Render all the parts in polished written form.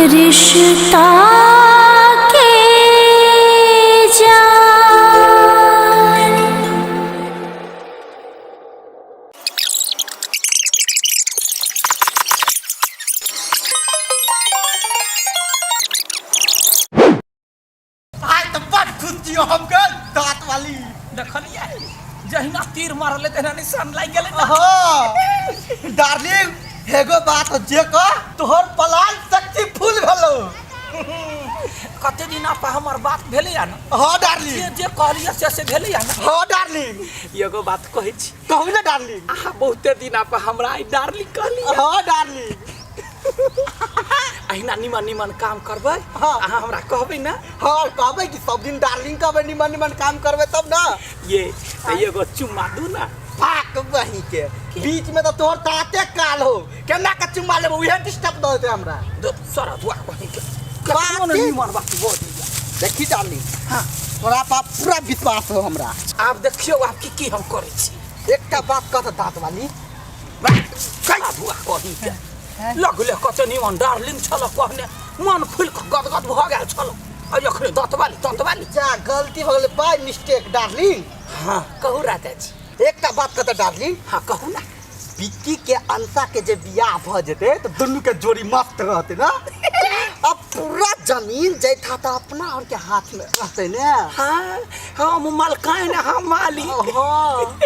रिश्ता के जान। आइ तऽ बड़ खुश छियौ हम गल दाँत वाली। देखलियै, जहिना तीर मारले तहिना निशान लागि गेलै ने। हाँ डार्लिंग, एगो बात जे कह, तोहर प्लान सक्सेसफुल भेलौ। कते दिन पर हमर बात भेलैया ने? हाँ डार्लिंग। जे जे कहलियै से से भेलैया ने? हाँ डार्लिंग। एगो बात कहै छी। कहू ने डार्लिंग। अहाँ बहुते दिन पर हमरा आइ डार्लिंग कहलियै। हाँ डार्लिंग। अहिना निमन निमन काम करबै। हाँ। अहाँ हमरा कहबै ने? हाँ कहबै कि सब दिन डार्लिंग कहबै, निमन निमन काम करबै तब ना। ये तऽ एगो चुम्मा दू ना। फाक बही के बीच में तो तोहर दांते काल हो, केना के चुम्मा लेबो, उहे डिस्टर्ब दऽ देतै हमरा। दो सारा दुआ बही के कखनो ने निमन बात बजैया। देखी डार्लिंग। हाँ। तोरा पर पूरा विश्वास हो हमरा। आब देखियौ आब की की हम करै छी। एकटा बात कह तऽ दांत वाली। सारा दुआ कही के लगले कते निमन डार्लिंग छल कहने, मन फुलि कऽ गदगद भऽ गेल छल, आ एखने दतवाली ततवाली। जा गलती भऽ गेलै, बाय मिस्टेक डार्लिंग। हाँ कहू राजा जी। एकटा बात कहता डार्लिंग। हाँ कहू ना। विक्की के अंशा के जे बियाह भऽ जेतै तऽ दुनू के जोड़ी मस्त रहतै ना। अब पूरा जमीन जैठा तऽ अपना और के हाथ में रहतै ने। हाँ हम मलकाइन, हम मालिक। हाँ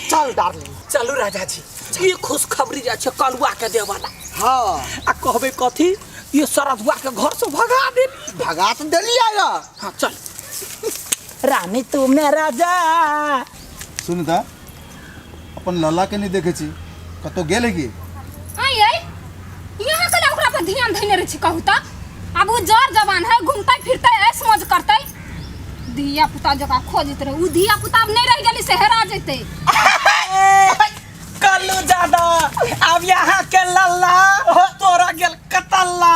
चल डार्लिंग। चलू राजा जी, ये खुशखबरी जाइ छै कलुआ के देवाला। हाँ। आ कहबै कथी, ये सरदुआ के घर से भगा दे। भगा तऽ देलियै या। हाँ चल रानी तू मेरा जा। सुन ता, अपन लला के नहीं देखे छी, कतौ गेल है की? आई आई यहाँ के ओकरा पर ध्यान धइने रहे छी कहू त। आब उ जर जवान है, घूमते फिरते ऐश मौज करते, धिया पुता जका खोजत रहे, उ धिया पुता अब नहीं रह गेली से हेरा जैते। कल्लू दादा अब यहाँ के लल्ला तोरा गेल कतल्ला।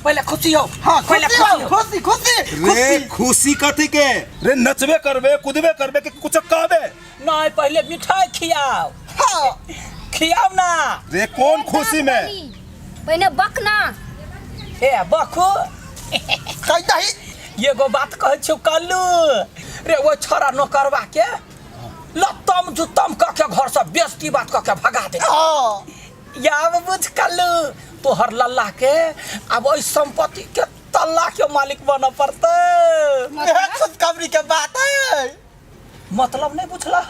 पहले खुशी हो। हाँ, पहले खुशी हो, खुशी हो। खुशी, खुशी, रे खुशी। खुशी कथी के रे? नचबे करबे, कूदबे करबे कि कुछ कहबे? नहीं पहले मिठाई खियाओ। हाँ। खियाओ ना। रे कौन खुशी में? पहले बकना। ए बकू। कहि दही। एगो बात कहै छियौ कल्लू रे, ओ छोरा नौकरवा के लत्तम जुत्तम कऽ के घर से बेइज्जती बात कऽ के भगा दे। हाँ। याब बुझ कल्लू, तोहर लल्ला के अब ओहि संपत्ति के तल्ला के मालिक बनऽ पड़तै। इएह खुशखबरी के बात है। मतलब नहीं बुझला,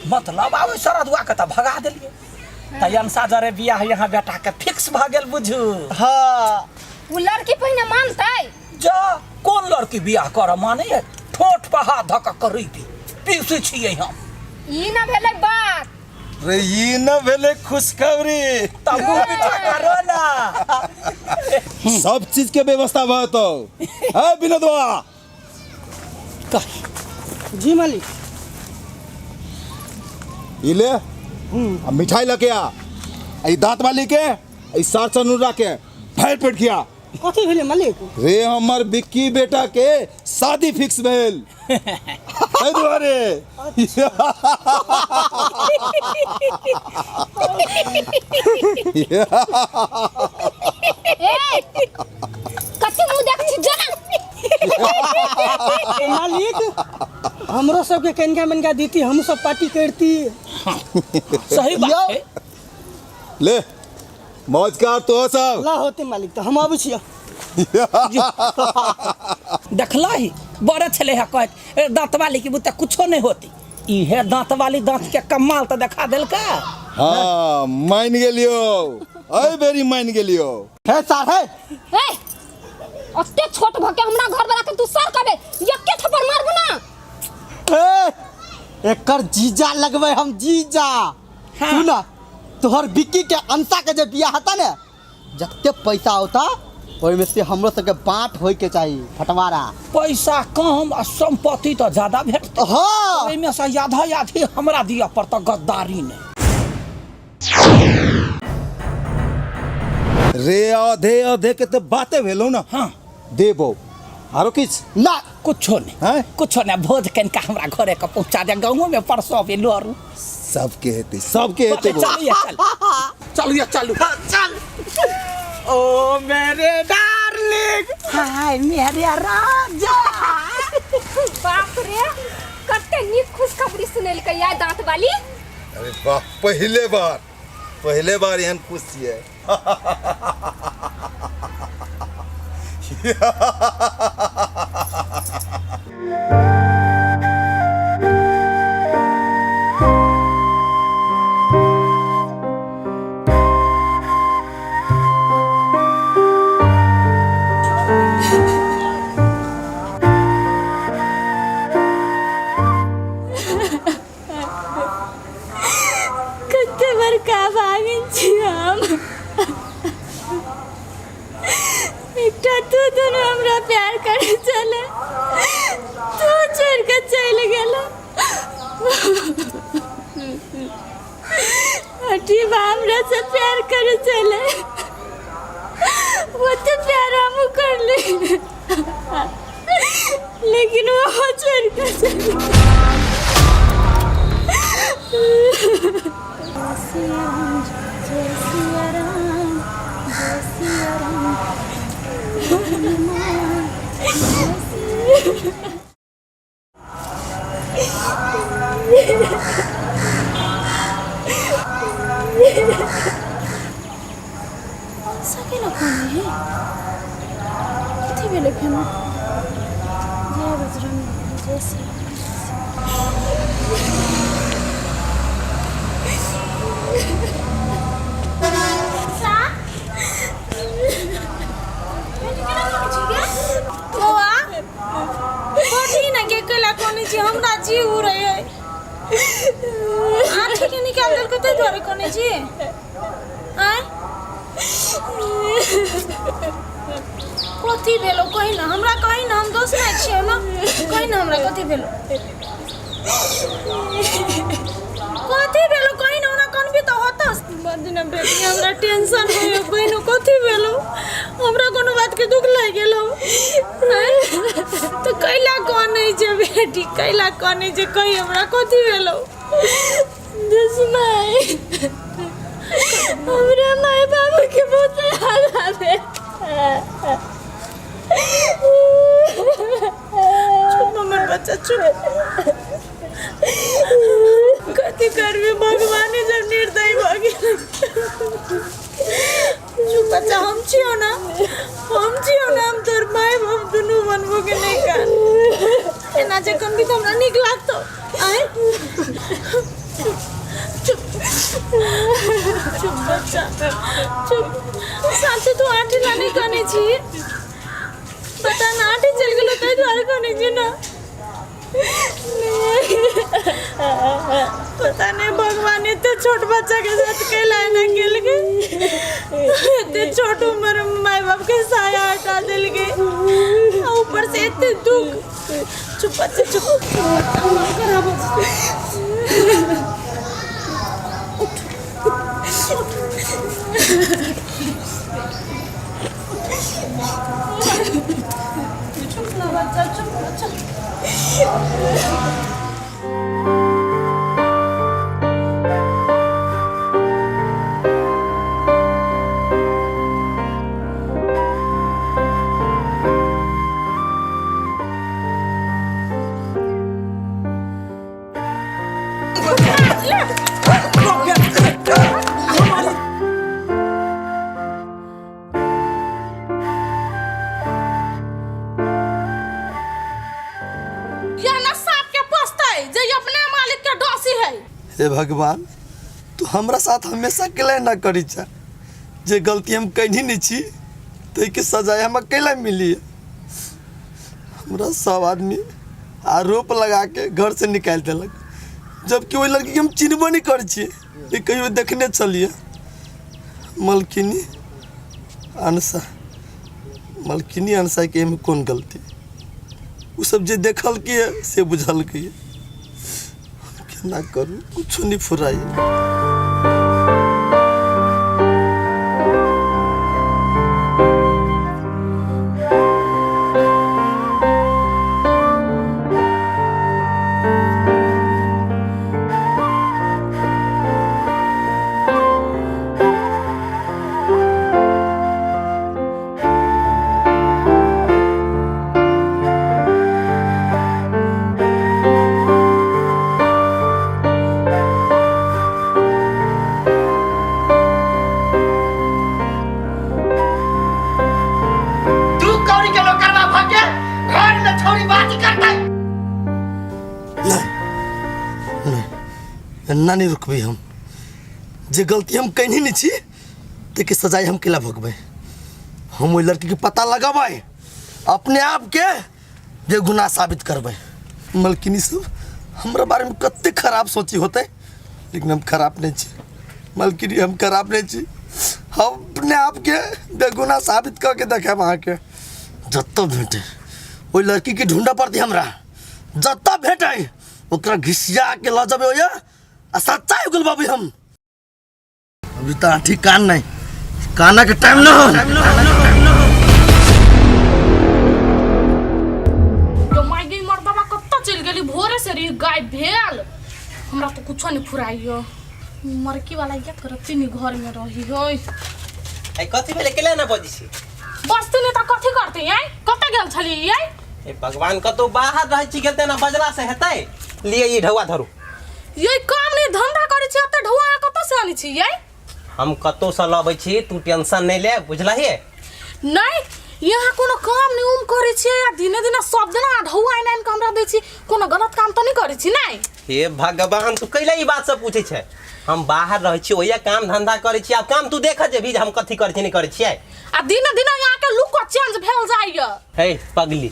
मतलब आब ओहि सरदुआ के तऽ भगा देलियै, तऽ अंशा जरे बियाह यहाँ बेटा के फिक्स भऽ गेल बुझू। हाँ। उ लड़की पहिने मानतै? जा कोन लड़की बियाह करऽ मानै है, ठोठ पर हाथ धऽ कऽ करैबी पीसै छियै हम। ई ना भेलै बात। रे ई न भेलै खुशखबरी। तब मुँह मीठा करो ना। सब चीज के व्यवस्था भऽ जेतौ। है विनोदवा। जी मालिक। ई ले आ मिठाई लके आ, आ ई दांत वाली के, आ ई सार चनुरा के भरि पेट खिया। कथी भेलै मालिक? रे हमर बिक्की बेटा के शादी फिक्स भेल, एहि दुआरे। ए कथी मुंह देख छी जना? मालिक हमरो सबके कनिका मनिका दीती, हम सब पार्टी करती। सही बात है। ले मौज कर तो सब। ला होते मालिक, तो हम आबै छियै। देखला ही बड़े छले है कहत, ए, दांत वाली के बुते कुछो नहीं होती, इहे दांत वाली दांत के कमाल तो देखा देलका। हाँ मान गेलियो, एहि बेरी मान गेलियो। हे सार हे। ए ओते छोट भके हमरा घर वाला के तू सर कबे एके थप्पड़ मारबू ना। ए एकर जीजा लगबै हम जीजा। हाँ। सुन ना, तोहर बिक्की के अंशा के जे बियाह होता ने, जते पैसा होता ओहिमे से हमरो सबके बांट होय के चाही फटवारा। पैसा कम आ संपत्ति तो ज्यादा भेटतै। हाँ। ओहिमे से आधा आधी हमरा दिअ पड़तौ, गद्दारी नहि। रे आधे आधे के तो बाते भेलो ना। हाँ। देबो आरो किछ ना। कुछो नहीं। हैं? कुछो नहीं, भोज कनिका हमरा घरे के पहुंचा दे, गाँवो में परसों भी लोरू। सबके हेतै, सबके हेतै। चलू ये, चल। चलू ये, चलू। चल। ओ मेरे डार्लिंग, हाय मेरे राजा। बाप रे, कते नीक खुशखबरी सुनेलकै या दांत वाली। अरे वाह, पहले बार एहन खुश छियै। कते बड़का भागिन छी हम। एकटा तू दुनू हमरा प्यार करै छलै, तू छोड़ि कऽ चलि गेल। अटीबा हमरा से प्यार करै छलै, ओते प्यार हमहूँ करली, लेकिन वो छोड़ि कऽ चलि गेल। जय सिया राम, जय सिया राम, जय सिया। सकेला कोन है कथी भेलै फेनो? जय बजरंग, जय सिया। बौआ, कथी ने के कैला कोने छी? हमरा जीव उड़ै है। आँखि के निकाल देलकै ताहि दुआरे कोने छी? आँय, कथी भेलो? कही ने हमरा, कही ने। हम दोस्त नहि छियौ ने? कही ने हमरा, कथी भेलो? कथी भेलो, कही ने। ओना कनबी तऽ होतस बड़ बेटी। हमरा टेंशन होइए। बहिनो, कथी भेलो? हमरा कोनो बातके दुख लागि गेलो तऽ कैला कनै छै बेटी? कैला कनै छै? कही हमरा, कथी भेलो? दुश्मन, हमरा माय बाबू के बहुत याद आवे। चुप हमर बच्चा, चुप। कथी करबी, भगवाने जब निर्दयी भऽ गेल। चुप बच्चा, हम छियौ ना, हम छियौ ना। हम तोर माय बाप दुनू बनबो के नहि कान। एना जे कनबी तऽ हमरा नीक लागतौ? आँय, चुप चुप चुप बच्चा, चुप। साँचे तू आँटी ला नहि कनै छी? पता ना, आँटी चलि गेलो ताहि दुआरे कनै छी ना? पता नहीं भगवान एते छोट बच्चा के साथ कैला एना केलकै। एते छोट उम्र में माय बाप के साया हटा देलकै आ ऊपर से एते दुख। चुप बच्चा, चुप। मन खराब हो जेतै। उठ उठ, चुप ना बच्चा, चुप बच्चा। या ना सांप के पोसतै जे ई अपने मालिक के डोसी है। हे भगवान, तू हमरा साथ हमेशा कैला ना करी छा? जे गलती हम कहीं नहीं छी ताहिके सजाए हमरा कैला मिली? हमरा सब आदमी आरोप लगा के घर से निकालि देलक, जबकि ओहि लड़की के हम चिन्हबो नहीं करै छियै, ई कहियो देखने छलियै। मलकिनी अनसा, मलकिनी अनसा के एहिमे कोन गलती? ओ सब जे देखलकै से बुझलकै। हम केना करू, कुछो नहि फुराइए। एना नहीं रुकबै हम। जे गलती हम कैनी नहीं छी ताहिके सजाय हम केला भोगबै। हम ओहि लड़कीके पता लगबै, अपने आपके बेगुनाह साबित करबै। मलकिनी सब हमरा बारेमे कते खराब सोची होतै, लेकिन हम खराब नहीं छी मलकिनी, हम खराब नहीं छी। हम अपने आपके बेगुनाह साबित करके देखायब अहाँके। जतऽ भेटै ओहि लड़कीके ढूँढऽ पड़तै हमरा, जतऽ भेटै ओकरा घिसिया के लऽ जेबै ओहिया आ सच्चाइ उगलबाबै हम। अभी तऽ आठी कान नहीं, काना के टाइम ना हो। यो माय गे, मर्दबा कतऽ चलि गेली? भोरे से रही गायब भेल, हमरा तऽ कुछो नहीं फुराइयो। मरकी वाला या करती नहीं घर में रही होय। ए कथी भेलै, केला ना बजै छी? बसती नहीं तऽ कथी करती? आय कतऽ गेल छली आय? ए भगवान, कतौ बाहर रहै छी गेल तेना बजला से हेतै? लिए ई ढौआ धरू। ये काम नहीं धंधा करै छी, एते ढौआ अहाँ कतऽ से आनै छी यै? हम कतौ से लबै छी, तू टेंशन नहीं ले, बुझलही? नहीं, यहाँ कोनो काम नहीं उम करै छी या दिने दिने सब दिना ढौआ आनि आनि के हमरा दै छी, कोनो गलत काम तऽ नहीं करै छी नहीं? हे भगवान, तू कैला ई बात सब पूछै छै? हम बाहर रहै छी, ओहिया काम धंधा करै छी। आब काम तू देख जेबही जे हम कथी करै छी नहीं करै छियै। आ दिने दिने यहाँ के लुक चेंज भेल जाइए। हे पगली,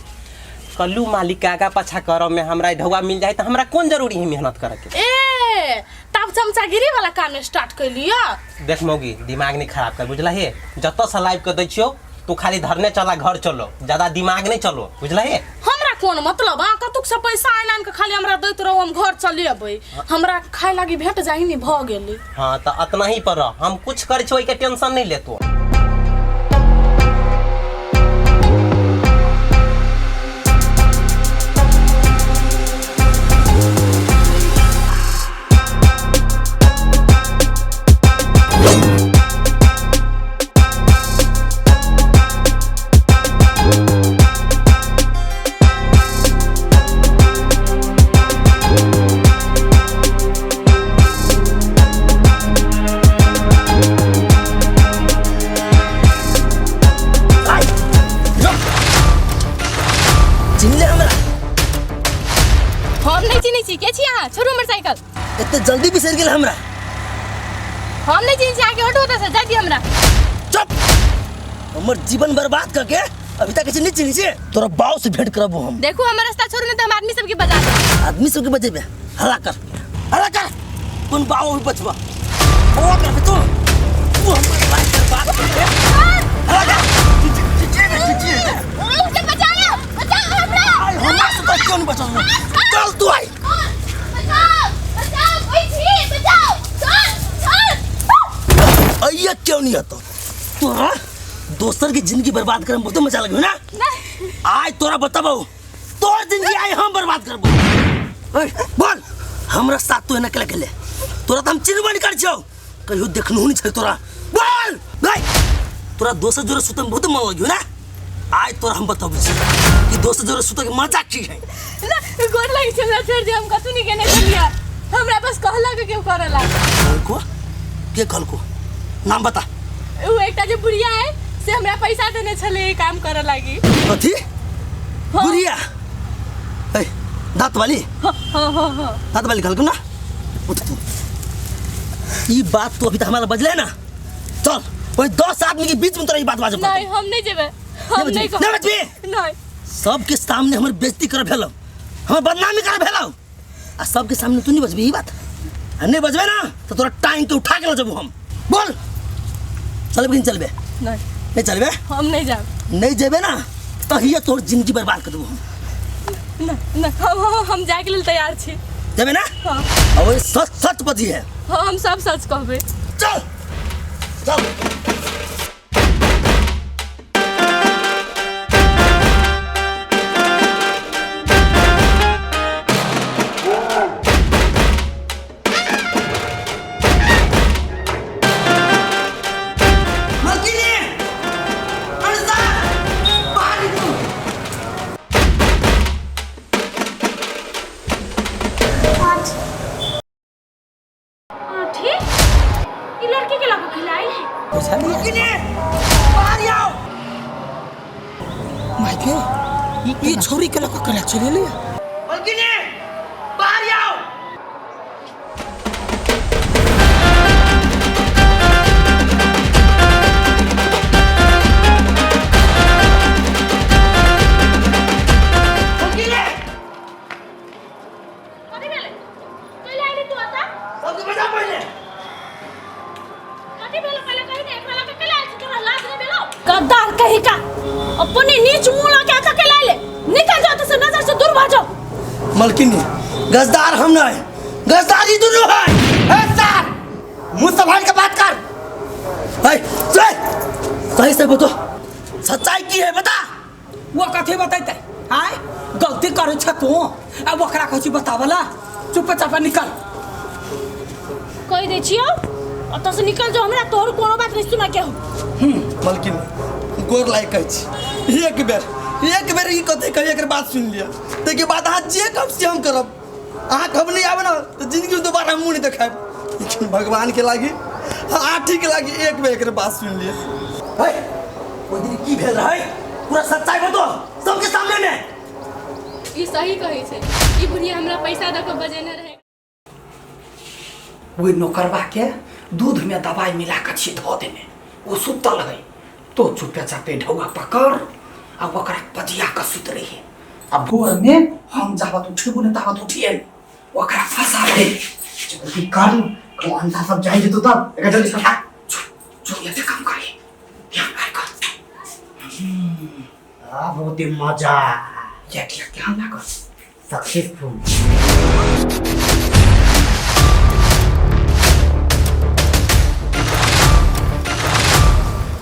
कल्लू मालिक के आगा पाछा करऽ में हमरा ई ढौआ मिल जाए तऽ हमरा कोन जरूरी है मेहनत करऽ के? ए तब चमचागिरी वाला काम स्टार्ट कर लिया। देख मौगी, दिमाग नहीं खराब कर, बुझलही? जतऽ से लाइव के दै छियौ तू खाली धरने चला, घर चलो, ज्यादा दिमाग नहीं चलो, बुझलही? हमरा कोन मतलब, अहाँ कतुक से पैसा आनि आनि के खाली हमरा दैत रहू, हम घर चले अबै, हमरा खाय लागी भेट जाही नहीं भऽ गेलै। हाँ तऽ अतना ही पर रह, हम कुछ करै छियौ ओहिके टेंशन नहीं ले तू। चिन्हले हमरा? हम नहीं चिन्है छी, के छी अहाँ? छोड़ू हमर साइकिल। एते जल्दी बिसरि गेल हमरा? हम नहीं चिन्है छी अहाँके, हटू ओतऽ से, जाय दिअ हमरा। चुप! हमर जीवन बर्बाद करके अभी तक नहीं चिन्है छी? तोरा बाप से भेंट करबो हम। देखू हमर रास्ता छोड़ू, नहीं तऽ हम आदमी सबके बजा देब। आदमी सबके बजेबे? हल्ला कर, हल्ला कर, कोन बाप अभी बचबा हल्ला कर तू, तू हमर लाइफ बर्बाद कर दे। हल्ला कर, चिचिए चिचिए। बचाओ, बचाओ हमरा। आई हमरा से तो क्यों नहीं बचल? चल तू आई। बचाओ, बचाओ, कोई छी, बचाओ, छोड़, छोड़। अइया क्यों नहीं आता? तोरा दोसर की जिंदगी बर्बाद करे में बहुत मजा लगे ना? आज तोरा बताबो, तोर जिंदगी आज हम बर्बाद करबो। ओए, बोल हमरा साथ तू एना केला गेले? तोरा तो हम चिन्हबो नहीं कर छियौ, कहियो देखनहु नहीं छै तोरा। बोल भाई, तोरा दोसर जोरे सुते में बहुत मन लगियो ना? आज तोरा हम बताबै छी कि दोसर जोरे सुते के मजा की है। ना, गोर लगै छै, हमरा छोड़ दे, हम कतौ नहीं गेने छलियै, हमरा बस कहलक केओ करला। कहलको? के कहलको? नाम बता। उ एकटा जे बुढ़िया है से हमरा पैसा देने छलै ई काम करऽ लागी। कथी बुढ़िया? ए दांत वाली? हाँ हाँ हाँ। दांत वाली कहलको ना? उठ तू, ई बात तू अभी तक हमारा बजले ना, चल वही 10 आदमी के बीच में तोरा ई बात बाजब। नहीं, हम नहीं जेबै, हम नहीं नहीं बजबी? नहीं। सबके सामने हमर बेइज्जती कर भेलौ, हमर बदनामी कर भेलौ, आ सबके सामने तू नहीं बजबी ई बात? आ नहीं बजबे ना तो तोरा टांग के उठा के ल जेबो हम। बोल चलबे कि नहीं चलबे? नहीं। नहीं चलबे? हम नहीं जाब। नहीं जेबे ना तहिए तोहर जिंदगी बर्बाद कर देबो हम। ना ना, हम जाए के लेल तैयार छी। जेबे ना? हाँ। आ वही सच सच बजी है। हाँ, हम सब सच कहबे। चल चल। मलकिनी, अनसा, बाहर निकलो। आठी, ई लड़की के लगो खिलाई है। मलकिनी, बाहर आओ। माइके, ये छोरी के लको कला चले लिया। मलकिनी, बाहर आओ। बाजो। मलकिनी गजदार हम नहीं, गजदारी दुनू है। ए सर, मुंह संभाल के बात कर। है, सही सही से बतो, सच्चाई की है बता। वो कथी बतैतै? आय गलती करै छ तू, अब ओकरा कहै छी बतावला। चुपचाप निकल। कहि दै छियौ ओतऽ से निकल जो, हमरा तोहर कोनो बात नहीं सुना के हो। मलकिनी गोर लायक कहै छी, एक बेर ई कथी कही एकर बात सुनि लिअ, ताहिके बाद अहाँ जे कहब से हम करब। अहाँ कहब नहीं आबे ना तो जिंदगी में दोबारा मुँह नहीं देखायब, लेकिन भगवान के लागी आठी के लागी एक बेर एकर बात सुनि लिअ। है, ओहि दिन की भेल रहै पूरा सच्चाई बतो सबके सामने में। ई सही कहै छै, ई बुढ़िया हमरा पैसा दऽ कऽ बजेने रहै। ओहि नौकरबा के दूध में दवाई मिला के छी धऽ देने, ओ सुतल है तो चुपे चापे ढौआ पकड़ आ ओकरा पजिया के सुत रही। आ भोर में हम जाबत उठेबो ने ताबत उठिए ओकरा फंसा दे। जल्दी कर, कहूँ अंधा सब जाई जेतो तब एकर जल्दी सटा। चुप चुप, ये काम करी ध्यान मार कर। आ बहुत ही मजा ये ठीक ध्यान लागल। सक्सेसफुल।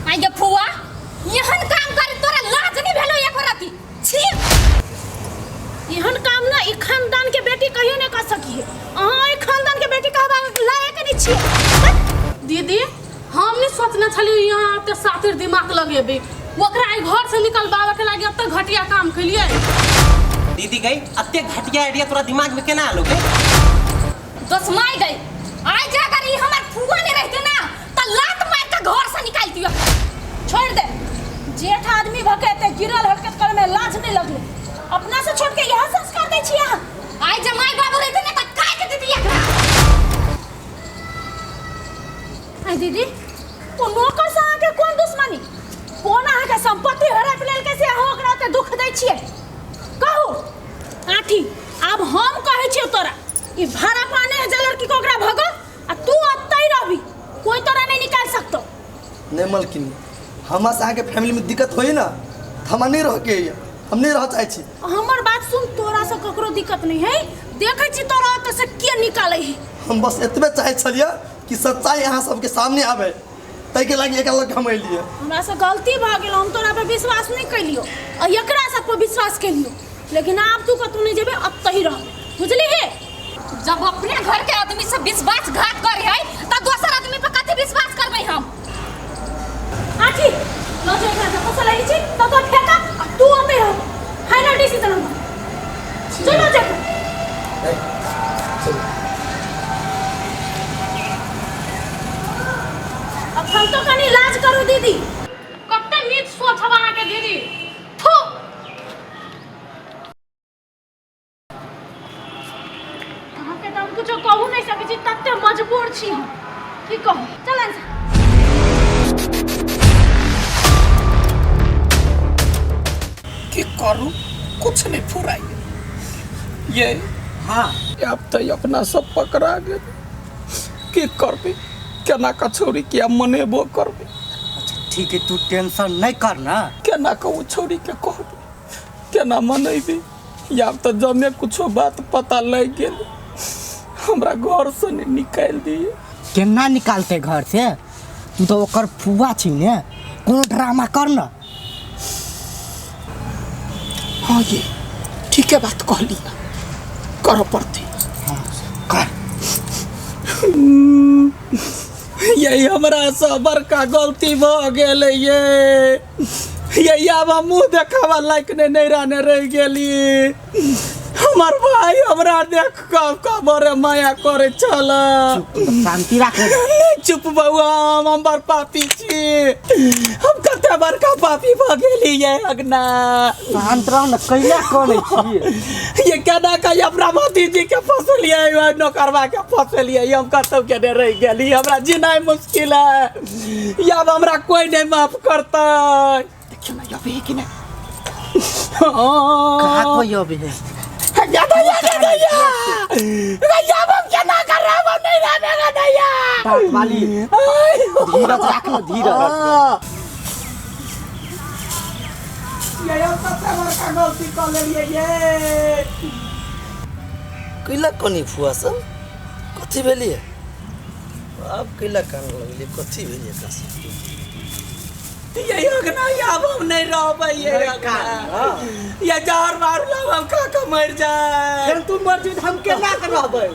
I गे फुआ, एहन काम करे तोरा लाज नहीं भेलो एको रति? छी, एहन काम ना ई खानदान के बेटी कहियो नहीं कर सकी है। अहाँ ई खानदान के बेटी कहबा लायक नहीं छियै। दीदी हम नहीं सोचने छलियै यहाँ एते सातिर दिमाग लगेबै, ओकरा एहि घर से निकलबाबे के लागी एते घटिया काम केलियै। दीदी गई अते घटिया आइडिया तोरा दिमाग में केना आलो गे? दोसमाई गई, आइ जे अगर ई हमर फुआ नहीं रहते ना त लात मार के घर से निकाल दियो। छोड़ दे, जेठ आदमी भके एते गिरल हरकत करे में लाज नहीं लगले, अपना से छोड़ के यह संस्कार दै छी अहाँ। आइ जे माय बाबू रहते ना त काट देती एकरा। आइ दीदी, ओ नौकर से अहाँके कोन दुश्मनी? कोन अहाँके संपत्ति हड़प लेलकै से अहाँ ओकरा ओते दुख दै छियै? कहू आठी, आब हम कहै छियौ तोरा, ई भाड़ा पाने है जे लड़की के ओकरा भगो आ तू ओतै रहबी, कोई तोरा नहीं निकाल सकतो। नहीं मलकिनी, हमरा से अहाँके फैमिली में दिक्कत होई ना तो हमरा नहीं रह के, हम नहीं रह चाहै छी। हमर बात सुन, तोरा से ककरो दिक्कत नहीं है, देखै छी तोरा ओतऽ से के निकालै है। हम बस एतबे चाहै छलियै कि सच्चाई अहाँ सबके सामने आबे, ताहिके लागि एकरा लग हम एलियै। हमरा से गलती भऽ गेल, हम तोरा पर विश्वास नहीं केलियो आ एकरा सब पर विश्वास केलियो, लेकिन आब तू कतौ नहीं जेबे, ओतहि रह, बुझली हे? जब अपने घर के आदमी से विश्वासघात करे है त दोसर आदमी पर कथी विश्वास करबै हम? आठी लऽ जो एकरा जतऽ से लैली छी ततऽ फेंका आ तू ओतहि रह, फाइनल डिसीजन हमर। चलो जा। अखन तो कनी लाज करू दीदी। कते नीच सोच हब अहाँके दीदी। थू। अहाँके तऽ हम कुछो कहू नहीं सकै छी, तते मजबूर छी हम, की कहू। चल अंशा। की करू, कुछ नहीं फुराई ये। हाँ अब तो अपना सब पकड़ा गेल, की करबे केना का छौरी के मनेबो करबे। अच्छा ठीक है, तू टेंशन नहीं कर ना। केना का ओ छौरी के कहबे, केना मनेबे? या तो जमे कुछो बात पता लग गेल हमरा घर से नहीं निकाल दिए। केना निकालते घर से? तू तो ओकर फुआ छी ने, कोनो ड्रामा कर ना। हाँ ये ठीक है बात कहली, कर पड़ती। हाँ, कर। यही हमरा से बड़का गलती भ गेल ये। यही आब हम मुँह देखावा लायक नहीं रहने रह गेली। हमर भाई हमरा देख कऽ कऽ बड़े माया करे छल। शांति राख। नहीं चुप बउआ, हम बड़ पापी छी, हम कते बड़का पापी भ गेली ये अगना। शांत रह न, कैला करै छी? ये केना कहि अपना भतीजी के फसलिए, नौकरवा के फसलिए, हम कतौ के नहीं रह गेली, हमरा जीनाइ मुश्किल है, अब हमरा कोई नहीं माफ करतै। देखियौ ना अभी कि नहीं? कहाँ कोई अभी है? या दैया, या दैया, दैया, हम केना करब, हम नहीं रहबे दैया। बात वाली धीरज राख न, धीरज। ये हम सबसे बड़का गलती कर लेलिए ये। कैला कनी फुआ सब कथी भेलिए आब कैला कान लगलिए कथी भेलिए एकरा सबके ये अगना आब हम नहीं रहबै ये अगना ये जहर मारू लब हम खा के मर जाए फेर तू मर जेबही तऽ हम केना के रहबै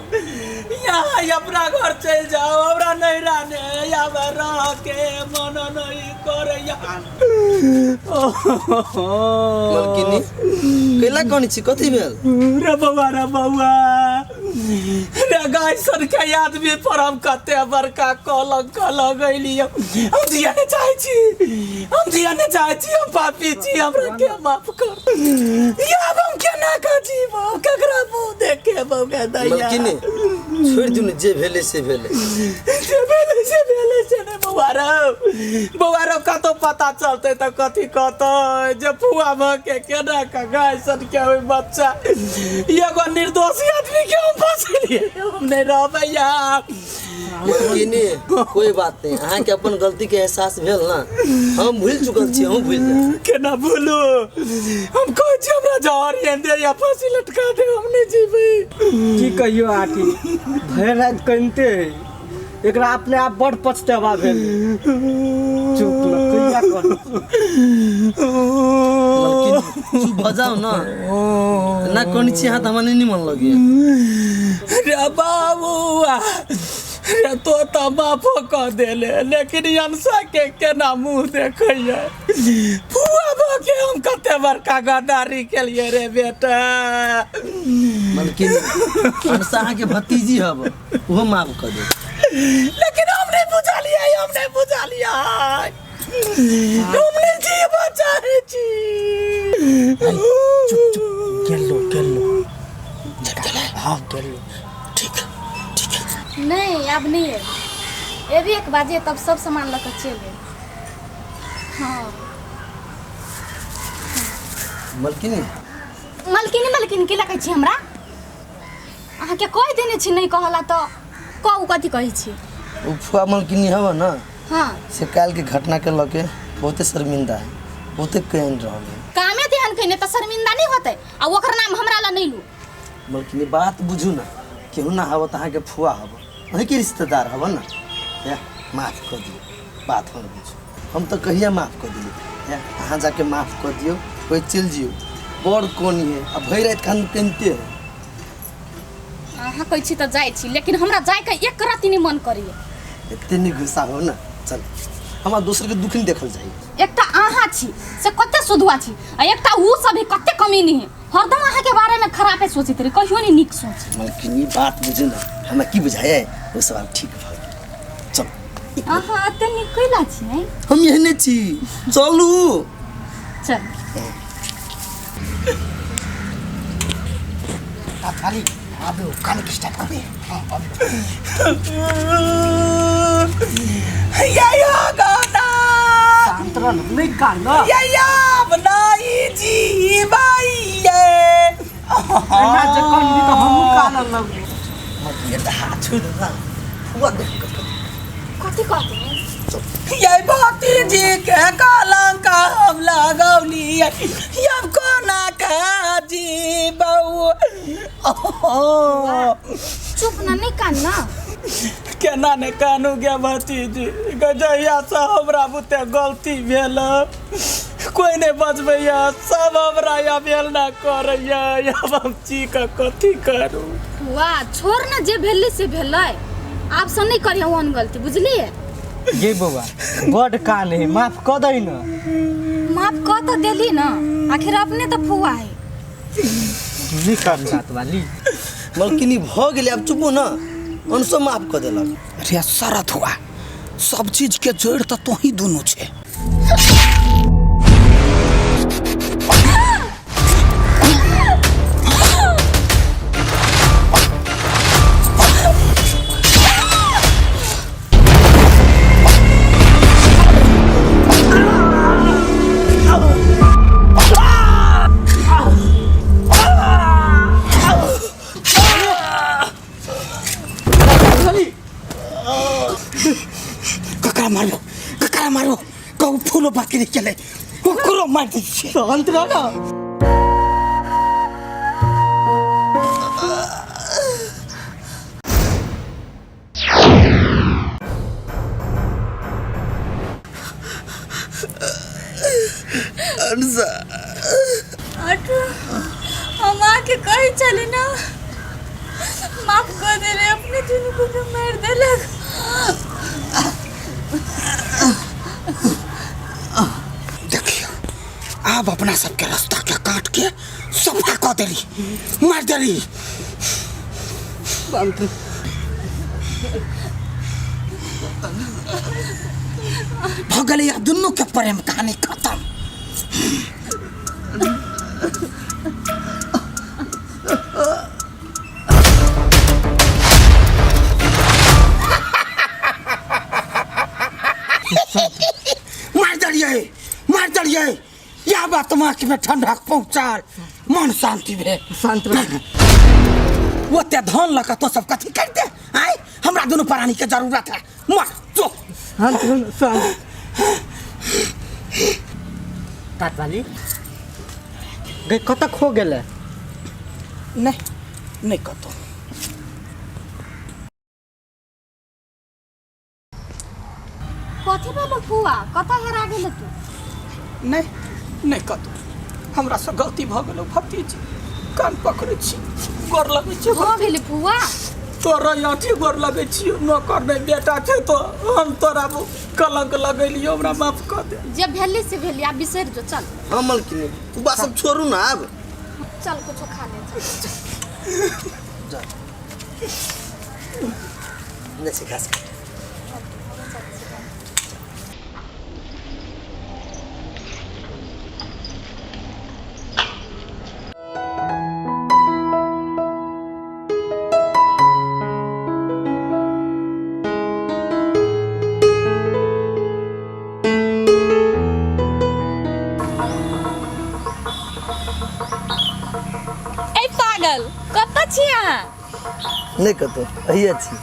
यहाँ अपना घर चलि जाओ हमरा नहीं रहने यहाँ रह के मन नहीं करैया। मलकिनी कैला कनी छी कथी भेल रे बौआ रे बौआ रे गाय सन के आदमी पर हम कते बड़का कलंक लगैली। हम जिया नहीं चाहै छी, हम जिया नहीं चाहै छी, हम पापी छी, हमरा के माफ कर। या हम केना के जीब, ककरा मुँह देखे बौआ दैया। मलकिनी छोड़ि दियौ ने, जे भेलै से भेलै, जे भेलै से भेलै से ने बौआ रौ, बौआ रौ कतौ पता चलतै तऽ कथी कहतै जे फुआ भऽ के केना के गाय सन के ओहि बच्चा एगो निर्दोषी आदमी के हम फसेलियै। हम नहीं रहबै यहाँ। मलकिनी कोई बात नहीं, अहाँके अपन गलती के एहसास भेल ना, हम भूलि चुकल छी, हम भूलि जायब। केना भूलू, हम कहै छी हमरा जहर आनि दे या फांसी लटका दे, हम नहीं जीबै। की कहियो आटी, भरि राति कनिते है, एकरा अपने आप बड़ पछतेवा भेल। चुप न कहिया करू। मलकिनी चुप भऽ जाउ ना, ना कनी छी अहाँ तऽ हमरा नहि मन लगैया। रे बाबुआ रे तो तऽ माफो कऽ देले, लेकिन अंशा के केना मुँह देखैया। फुआ भऽ के हम कते बड़का गद्दारी केलियै रे बेटा। मलकिनी अंशा अहाँके भतीजी हब, ओहो माफ कऽ देब। लेकिन हम नहीं बुझलियै, हम नहीं बुझलियै, हम नहीं जीबऽ चाहै छी। चुप चुप गेलो गेलो हाँ गेलो ठीक ठीक। नहीं आब नहीं एबै, एबी 1 बजे तब सब सामान लऽ कऽ चलि एबै। हाँ मलकिनी मलकिनी मलकिनी की लगै छी हमरा? अहाँके कहि देने छी नहीं कहला तऽ कहू कथी कहै छी? ओ फुआ मलकिनी हव ना, हाँ से काल्हि के घटना के लऽ के बहुते शर्मिंदा है, बहुते कानि रहल है। कामे तेहन कयने तऽ शर्मिंदा नहीं होतै, आ ओकर नाम हमरा लए नहीं लू। मलकिनी बात बुझू ना, केहू ना हव तऽ अहाँके फुआ हव, अहीँके रिश्तेदार हव ना, माफ कऽ दियौ, बात हमर बुझू। हम तऽ कहिया माफ कऽ दिलियै, अहाँ जाके माफ कऽ दियौ, कोइ चलि जियौ। बड़ कोनी है आ भरि राति खान कनिते है। अहाँ कहै छी तऽ जाइ छी, लेकिन हमरा जाइके एक राति नहि मन करैया। एते नहि गुस्सा हो ना, चल हमरा दोसरके दुख नहि देखल जाइ। एकटा अहाँ छी से कते सुधुआ छी, आ एकटा उ सब भी कते कमीनी है, हरदम अहाँके बारेमे खराबे सोचैत रहे, कहियो नहि नीक सोच। मलकिनी बात बुझू ना, हमरा की बुझाइए ओ सब आब ठीक भऽ गेल। चल अहाँ एते नीक कैला छी? हम एहने छी, चलू चल। खाली आबे कान के स्टार्ट कर। हां आबे। या या गाना शांत रह नहीं कान ना। या या बनाई जी बाई ये ना जे कनबी तऽ हमहूँ कानऽ लगबै। मलकिनी तऽ हाथ छोड़ि दे ना, फुआ देख कऽ कथी कहते? ये भतीजी के कलंक हम लगौली, अब कोना के जीबौ। चुप ना, नहीं कान ना। केना ने कानू गे भतीजी, जहिया से हमरा बुते गलती भेल कोई नहीं बजबैया, सब हमरा अवहेलना करैया, अब हम छी के कथी करू। वाह छोड़ ना, जे भेलै से भेलै, आब से नहीं करियै ओहन गलती, बुझलियै? गे बौआ बड कान है, माफ कऽ दै ना। माफ कऽ तऽ देली ना, आखिर अपने तऽ फुआ है। नहीं कान बात वाली। मलकिनी भऽ गेलै, आब चुपो ना, अंशो माफ कऽ देलक। अरे शरत हुआ सब चीज के जोड़ तऽ तोही दुनू छे। ककरा मारबो, ककरा मारबो, कहू फूलो बाकी नहीं चले, ओकरो मार दै छियै। शांत रह ना। अहाँके कहै छली ना, माफ कऽ देले अपने दुनू को मारि देलक। देखियो आब अपना सबके रास्ता के काट के सफा कऽ देली, मार देली। भऽ गेलै आब दुनू के प्रेम कहानी खत्म। मार देलियै, मार देलियै। यह बात आँखि में ठंडा पहुँचाल, मन शांति भेल। शांत रह। ओते धन लऽ कऽ तो सब कथी करते आय? हमरा दुनू प्राणी के जरूरत है। मर जो। शांत रह, शांत। काटवाली गई कतऽ खो गेलै? नहीं नहीं कतौ। कथी भेलो फुआ, कतऽ हेरा गेल तू? नहीं नहीं कतौ, हमरा से गलती भऽ गेलो भतीजी, कान पकड़ै छी, गोर लगै छी। भऽ गेलै फुआ? तोरा अथी गोर लगै छी, नौकर नहि बेटा छै तो हम तोरा कलंक लगेलियो, हमरा माफ कऽ दे। जे भेली से भेली, आब बिसरि जो। चल। हाँ मलकिनी, उ बात सब छोड़ू ना आब। चल कुछो खा ले। चल। नहीं छै घास काट। ए पागल, कतऽ छी अहाँ? नहि कतौ, अहिए छी।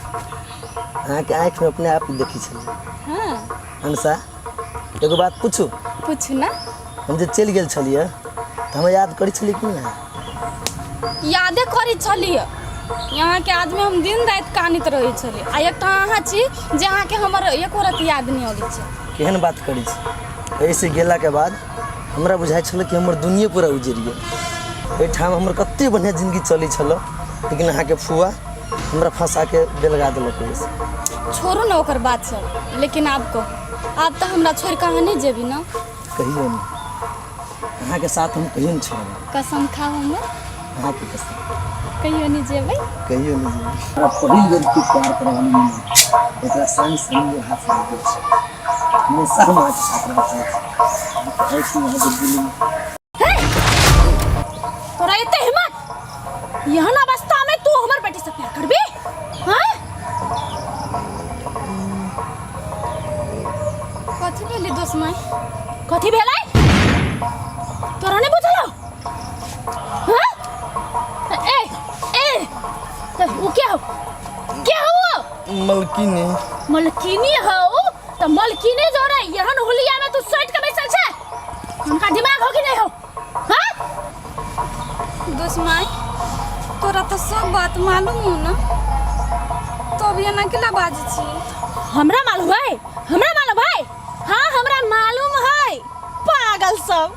अहाँके आँखिमे अपने आप देखै छलियै। हाँ। अनुषा, एगो बात पूछू? पूछू ना। हम जे चलि गेल छलियै तऽ हमरा याद करै छलियै कि नहि? यादे करै छलियै। यहाँके आदमी हम दिन राति कानैत रहै छलियै, आ एकटा अहाँ छी जे अहाँके हमर एको रत्ती याद नहि अबै छै। केहन बात करै छी? एहिसँ गेलाके बाद हमरा बुझाइ छलै कि हमर दुनिये पूरा उजड़ि गेल। एहिठाम हमर कते बढ़िआँ जिन्दगी चलै छलै, लेकिन अहाँके फुआ हमरा फँसाके बेलगा देलक ओहिसँ। छोड़ू ने ओकर बात सब, लेकिन आब कहू, आब तऽ हमरा छोड़ि कऽ अहाँ नहि जेबी ने? कहियो नहि, अहाँके साथ हम कहियो नहि छोड़ब। कसम खाउ हमर। अहाँके कसम। कहियो नहि जेबै? कहियो नहि जेबै। हमरा पहिल बेर के प्यार करऽ वाली मिलल, ओकरा संग संग हाथ लागि गेल छै। हमेशा हम अहाँके साथ रहऽ चाहै छी। अहाँके आँखिमे अहाँके दिलमे। तोरा एते हिम्मत, एहन अवस्था में तू हमर बेटी से प्यार करबी? हाँ? कथी भेलै दोस्त माय? कथी भेलै तोरा नहीं बुझलो? हाँ? ए ए तो वो क्या हो, क्या हो वो? मलकिनी। मलकिनी हो तो मलकिनी जो रे एहन हुलिया में तू सट के बैसल छे, उनका दिमाग हो कि नहीं हो? हाँ? दोस्त माय, तोरा तो सब बात मालूम हो ना, तब एना केला बाजै छी? हमरा मालूम है, हमरा मालूम है, हाँ हमरा मालूम है। पागल सब।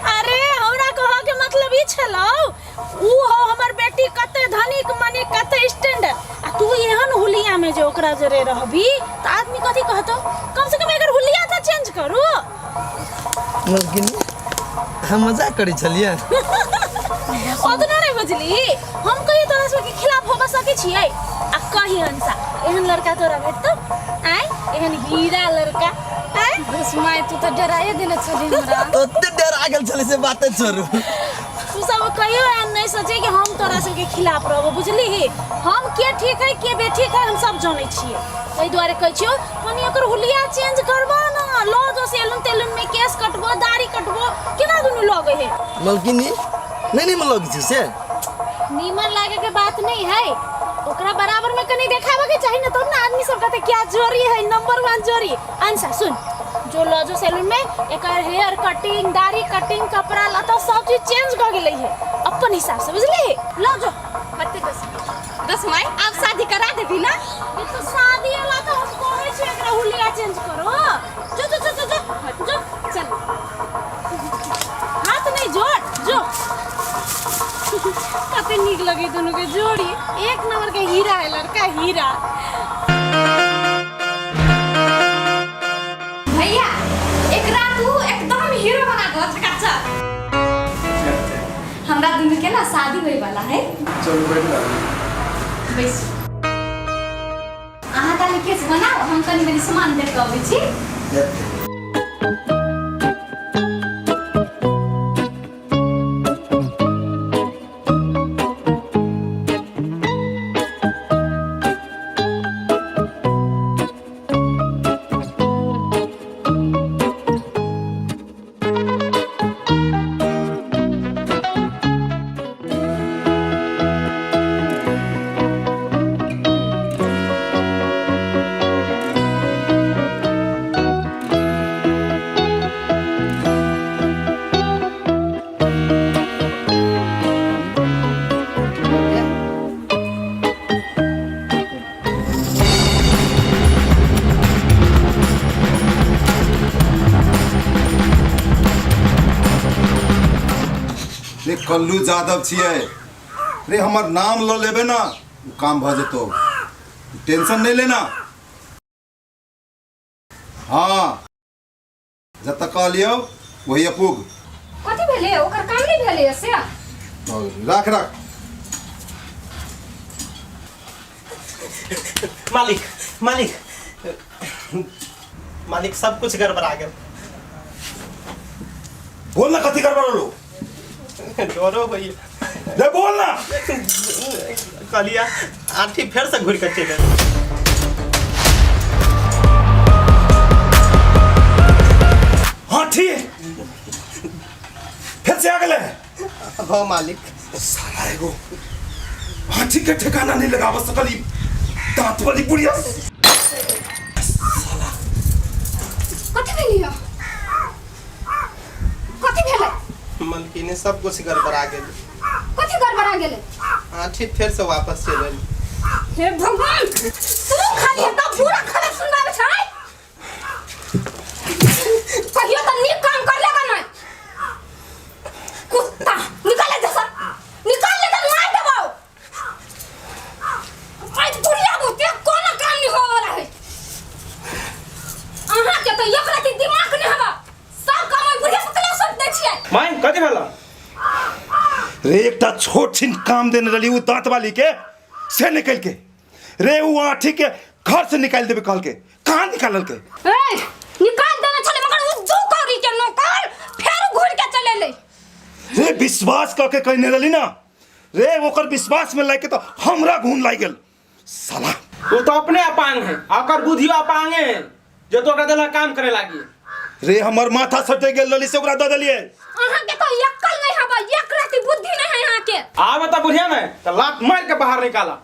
अरे हमरा कह के मतलब ई छलौ, ऊ हो हमर बेटी कते धनिक मनी कते स्टैंडर्ड, आ तू एहन हुलिया में जे ओकरा जरे रहबी त आदमी कथी कहतो? कम से कम एकर हुलिया त चेंज करू। मलकिनी, हम मजाक करै छलियै। ओतना नहीं बुझली, हम कहियो तोरा सबके खिलाफ होबा सकै छियै? आ कही हंसा, एहन लड़का तोरा भेटतौ? आय एहन हीरा लड़का? आय दोस्त माय, तू तऽ डराए देने छली हमरा। ओते डरा गेल छलै से बाते छोड़ू। तू सब कहियो एहन नहीं सोचे कि हम तोरा सबके खिलाफ रहबो, बुझली? हम के ठीक है के बेठीक है हम सब जानै छियै। ताहि दुआरे कहै छियौ कनि ओकर हुलिया चेंज करबो ना, लो जो सैलून तेलून में केस कटबो दाढ़ी कटबो, केना दुनू लगै है? मलकिनी नहीं नहीं लगै छै से। नीमन लागे के बात नहीं है, ओकरा बराबर में कनि देखाबे के चाही ना, तब ना आदमी सब कहते क्या जोड़ी है, नंबर 1 जोड़ी। अंशा सुन, जो लजो सैलून में एकर हेयर कटिंग दाढ़ी कटिंग कपड़ा लता सब चीज चेंज क गेलै है अपन हिसाब से, बुझली? लजो कते दस दस माय, आब शादी करा देबी ना? ये तो शादी वाला तो हम कहै छी एकरा हुलिया चेंज करो। जो जो जो जो जो, जो चल। कते नीक लगे दुनू के जोड़ी। एक नंबर के हीरा है लड़का, हीरा। भैया एकरा तू एकदम हीरो बना दो चकाचक। हमरा दुनू के ना शादी होए वाला है। चलू बैठ जा। बैस। अहाँ ताले केस बनाओ, हम तनी मनी सामान देख के अबै छी। रे कल्लू जादव छियै रे, हमर नाम ल लेबे ना उ काम भ जेतो, टेंशन नहीं लेना। हाँ जतऽ कहलियौ वही पुग। कथी भेलै? ओकर काम नहि भेलै से? राख राख। मालिक मालिक मालिक सब कुछ गड़बड़ा गेल। बोल ना कथी गड़बड़लो? डरो भैया। रे बोल ना। कहलिया आंटी फेर से घुर के चलि गेल। हाँ ठीक फिर से आ गेलै। हाँ मालिक। साला एगो आंटी के ठिकाना नहीं लगाव सकली दांत वाली बुढ़िया। कथी भेलियो? कथी भेलै? मलकिनी सब कुछ गड़बड़ा गेल। कथी गड़बड़ा गेलै? आंटी फेर से वापस चलि गेल। हे भगवान, तू खाली एकदम बुरा खबर सुनाबै छै। कहियो तऽ नीक काम कर लेगा नहीं। कुत्ता निकाल ले जैसा, निकाल ले तो मार देबो। आई बुढ़िया बुते कोनो काम नहीं होवे वाला है। अहाँ के तो एक रति दिमाग नहीं हवा, सब काम ओइ बुढ़िया से कला सौंप दै छियै। माय कथी भेल? रे एकटा छोट छिन काम देने रही उ दांत वाली के, से निकल के रे उ आठी के घर से निकाल देबे कहल के, कहाँ निकालल के? ए निकाल देने छले मगर उ दू कौड़ी के नौकर फेर घुर के चले ले। रे विश्वास कह के कहने रही ना रे, ओकर विश्वास में लाके तो हमरा घून लाग गेल साला। वो तो अपने अपांग है, ओकर बुद्धियो अपांग है जो तो ओकरा देला काम करे लागी। रे हमर माथा सटे गेल रही से ओकरा दऽ देलियै। अहाँ के तो अक्कल नहीं हवा, एक रति बुद्धि नहीं है अहाँ के। आब त बुढ़िया ने त लात मार के बाहर निकाला।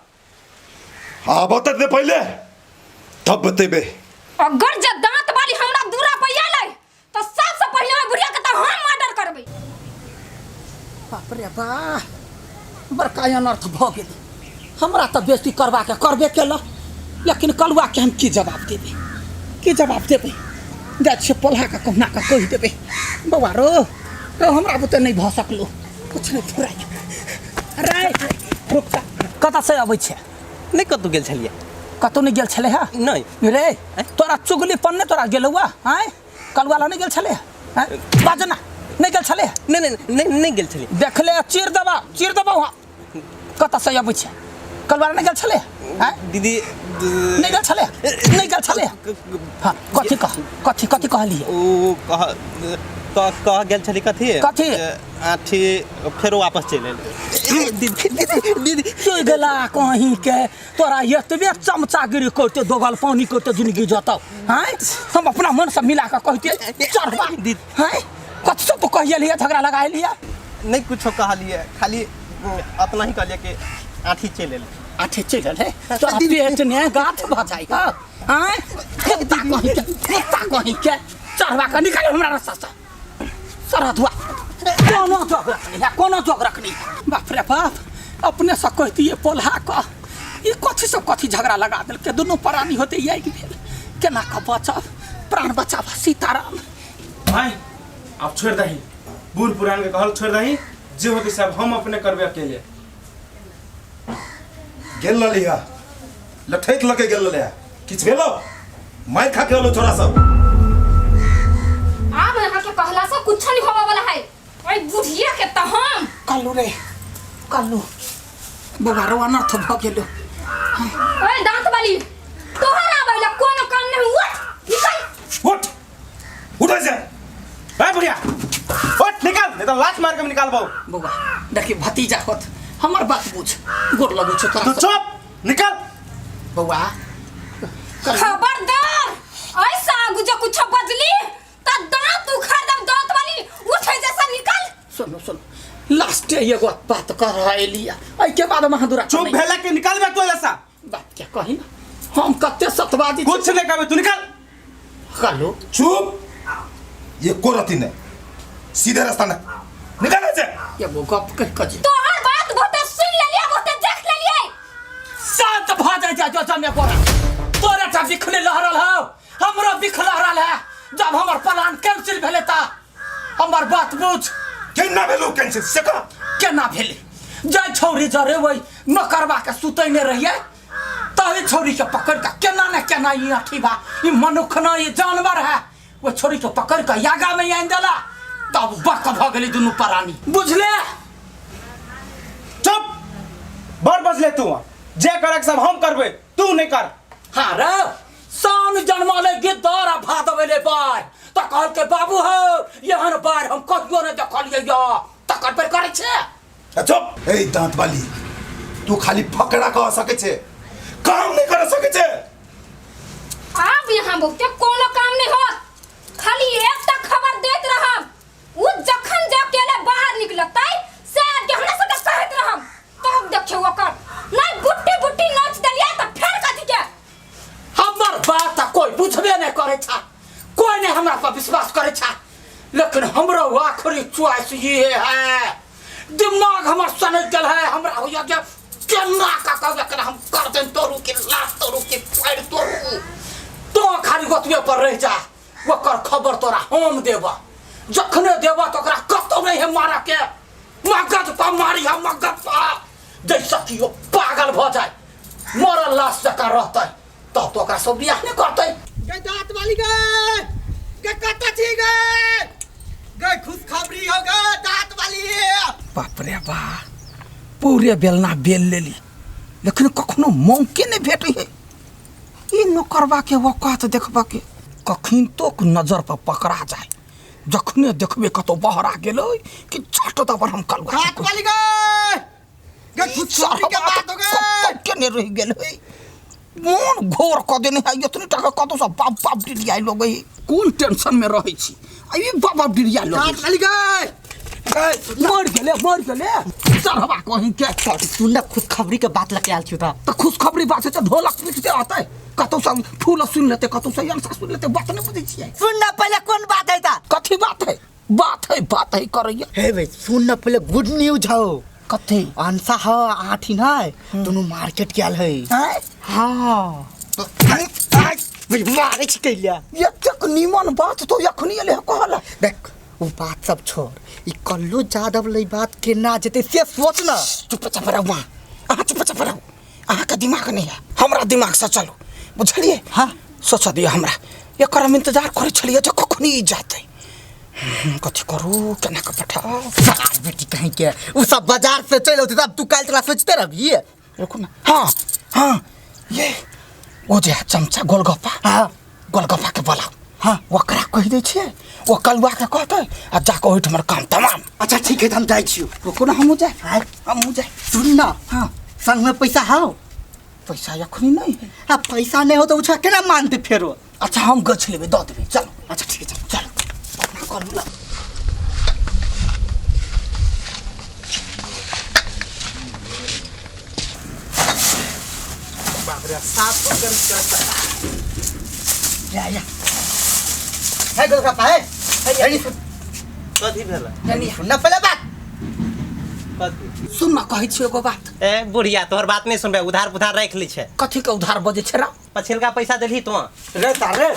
आब त दे पहिले तब बतेबे। अगर जे दांत वाली हमरा दूरा पर आले तो सबसे पहले ओइ बुढ़िया के तो हम मर्डर करबै। बाप रे बा, बड़का अनर्थ भऽ गेल। हमरा तऽ बेइज्जती करबाके करबे केलक, लेकिन कलुआके हम की जवाब देबै, की जवाब देबै? जाइ छियै पोल्हाके कहुना कऽ कहि देबै, बौआ रौ रौ हमरा बुते नहि भऽ सकलो, किछु नहि फुराइ। रे रुक जा, कतऽसँ अबै छै? नहि कतहु गेल छलियै। कतहु नहि गेल छलै हँ? नहि। रे तोरा चुगली पन नहि तोरा गेलौ आँय? कलुआ लग नहि गेल छलै? आँय बाज ना, नहि गेल छलै? नहि नहि नहि नहि गेल छलियै। देखले चीर देबा, चीर देबा। वहाँ कतऽसँ अबै छै? कलुआ लग नहि गेल छलै? आँय दीदी नहि गेल छलै? नहि गेल छलै? हाँ कथी कह, कथी कथी कहलियै? ओ कह कह कह गेल छली कथी कथी? आठी फेरो वापस चलि एलै। दीदी दीदी दीदी चलि गेला कहीं के तोरा एतबे चमचागिरी करते दोगल पानी करते जिंदगी जतौ। आँय हम अपना मन से मिला कऽ कहते चढ़बा। आँय कथी सब तू कहिए झगड़ा लगा लिया? नहि कुछो कहलियै, खाली अतना ही कहलियै कि आठी चलि एलै। आठी चलि एलै? तोरा पेट ने गाछ भऽ जाइ। आँय कुत्ता कहीं के, कुत्ता कहीं के चढ़बा कऽ निकाल हमरा रास्ता से। सरधुआ कोनो जोग रखनी है, कोनो जोग रखनी है। बाप रे बाप, अपने से कहतियै पोल्हा कऽ ई कथी सब कथी झगड़ा लगा देलकै। दुनू प्राणी होते यही भेल, केना कऽ बचब, प्राण बचाब सीताराम। भाई अब छोड़ दही, बूढ़ पुरान के कहल छोड़ दही, जे होते सब हम अपने करबे अकेले। गेल रहली हा लठैत लके गेल रहले हा किछु भेलो मारि खा के होलो छोरा सब आब यहाँ के कहला से कुछ नहीं होवे वाला है ओए बुढ़िया के त हम कल्लू रे कल्लू बौआ रो अनर्थ भऽ गेलो ओए दांत वाली तोहर आबै ला कोनो काम नहीं उठ निकल उठ उठ ऐसे ए बुढ़िया उठ निकाल नहीं तो लात मार के निकालबो बौआ देखी भतीजा होत हमर बात बुझ गोर लगै छौ तोरा तू चुप निकल बौआ खबरदार ऐसा आगू जो कुछ बजली त दांत उखाड़ दम दांत वाली उठ जैसा निकल सुनो सुनो लास्ट एगो बात कर रहा एलिया एहिके बाद हम अहाँ दूरा चुप भेला के निकाल बे तू ऐसा बात क्या कही ना हम कते सतवादी कुछ नहीं कहबे तू निकल कल्लू चुप ये को रति ने सीधे रास्ता ना निकाल ऐसे एगो गप कह कह जे तोहर बात बहुते सुन लेलिए बहुते देख लेलिए शांत भ जाय जा जो जमे गोरा तोरे टा बिखले लहरल हौ हमरो बिख लहरल है जब हमर प्लान कैंसिल भेले ता हमर बात बुझ केना भेलो कैंसिल से कह केना भेलै जाय छौरी जरे ओहि नोकरबा के सुतैने रहियै तही छौरी के पकड़ के केना ने केना ई अथी बा ई मनुख न ई जानवर है ओ छौरी के पकड़ के यागा में आनि देला तब बक भ गेली दुनू प्राणी बुझले चुप बड़ बजले तू जे करे के सब हम करबे तू नहीं कर हाँ रे सान जन्मले गिद्दर आ भादवेले बाढ़ तऽ कहलकै बाबू हौ एहन बाढ़ हम कहियो नहि देखलियै यऽ तकर पर करै छै चुप ए दांत वाली तू खाली फकड़ा कह सके छे काम नहीं कर सके छे आब यहाँ बहुते कोनो काम नहीं होत खाली एकटा खबर देत रहब उ जखन जे अकेले बाहर निकलतै से आबि के हमरा सबके कहैत रहब तब देखियौ ओकर नहीं बुट्टी बुट्टी नोच देलियै तऽ फेर कथी के हमर बात तऽ कोइ बुझबे नहि करै छा कोइ नहि हमरा पर विश्वास करै छा लेकिन हमरो आखिरी चॉइस ये है दिमाग हमर सनक गेल है हमरा होइया जे केना का कहब एकरा हम गर्दन तोड़ू कि लात तोड़ू कि पैर तोड़ू तो खाली गोतबे पर रहि जा ओकर खबर तोरा हम देब जखने देब तऽ ओकरा कतौ नहि है मारऽ के मगज पर मारी हम मगज पर जैसे कि ओ पागल भऽ जाए मरल लाश जकाँ रहतै तब तो ओकरा सब बियाह नहि करतै गे दांत वाली गे गे कतऽ छी गे गे खुशखबरी हो गे दांत वाली बाप रे बा पूरे बेलना बेल लेली लेकिन कखनो मौके नहि भेटै है ई नौकरबा के औकात देखबा के कखन तोक नजर पर पकड़ा जाए जखने देखबे कतौ बहरा गेलै कि झट दबर हम कलुआ दांत वाली गे गे खुशखबरी के बात हो गे के ने रहि गेल है मोन घोर कऽ देने है इतने टाका कतौ से बाप बाप डिरियाइ लगै है कोन टेंशन में रहै छी आ ई बाप बाप डिरिया लगै दांत वाली गे मर गेले मर गेले चढ़वा कहीं के सुन ना खुशखबरी के बात लके आयल छियो त तऽ खुशखबरी बात छै तऽ ढोलक पीटते रहतै कतौ से फूल सुनि लेतै कतौ से अंसा सुनि लेतै बात नहि बुझै छियै सुन ना पहले कौन बात है ता कथी बात है बात है बात है करैया हे भाई सुन ना पहले गुड न्यूज हो कथी अंसा हो आठी ना दोनों मार्केट गेल है आँय? हाँ मारे छी कैलिया एतेक नीमन बात तो एखनी एलै कहल देख वो बात सब छोड़ ई कल्लू जादव लई बात केना जेतै से सोच ना चुप चाप रहू अहाँ अहाँ चुप चाप रहू अहाँके दिमाग नहि है हमरा दिमागसँ चलू बुझलियै हाँ। सोचऽ दिअ हमरा एकर हम इंतजार करै छलियै जे कखनी ई जेतै कथी करू केना कऽ पठाउ सार बेटी कहीं के उ सब बाजार से चलि औतै तब तू काल्हि तोरा सोचते रहबी रुकू ना हाँ हाँ ये ओ जे है चमचा गोलगप्पा हाँ गोलगप्पा के बोलाउ हाँ। ओकरा कहि दै छियै ओ कलुआ के कहतै आ जाकऽ ओहिठाम काम तमाम अच्छा ठीक है त हम जाइ छियौ रुकू ना हमहूँ जाए आँय? हमहूँ जाए सुन ना हाँ संग में पैसा हौ पैसा एखनी नहीं है आ पैसा नहीं हो तो उछा केना मानते फेरो अच्छा हम गछ लेबै दऽ देबै चलो अच्छा ठीक है चल चलो अपना करू ना या या है गोलगप्पा है है सुन कथी भेल सुन ना पहले बात कथी सुन ना कहै छियै एगो बात ए बुढ़िया तोहर बात नहीं सुनबे उधार पुधार राखि लै छै कथी के उधार बजै छै रा पछिलका पैसा देलही तोँ रे सारे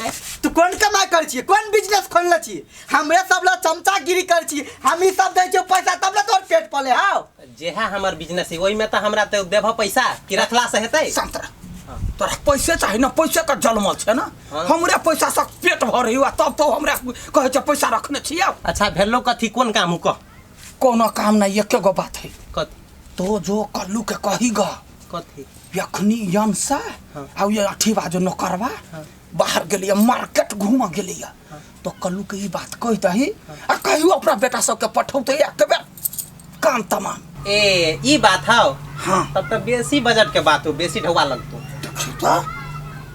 तू कौन कमाई कर छी कौन बिजनेस खोलने छी हमरे सब ला चमचागिरी कर छी हम ही सब दै छियो पैसा तब ना तोर पेट पले हाउ जेहा हमर बिजनेस है ओहिमे तऽ हमरा तऽ देबह पैसा कि रखला से हेतै। शांत रह, तोरा पैसे चाही ना, पैसे के जलमल छै ना। हमरे पैसा से पेट भरै आ तब तो हमरा कहै छै पैसा रखने छियै। अच्छा भेलो कथी, कोन काम हो कह? कोनो काम नहीं, एके गो बात है। कथी? तो जो कल्लू के कही गा। कथी? यखनी यमसा आ ये अठीबा जो नौकरवा बाहर गेलियै मार्केट घूमऽ गेलियै तो कल्लू के ई बात कहि दही आ कहियो अपना बेटा सबके पठौते एक बेर काम तमाम। ए ई बात हौ? हाँ। तब तऽ बेसी बजट के बात हो, बेसी ढौआ लगतो। देखियौ तऽ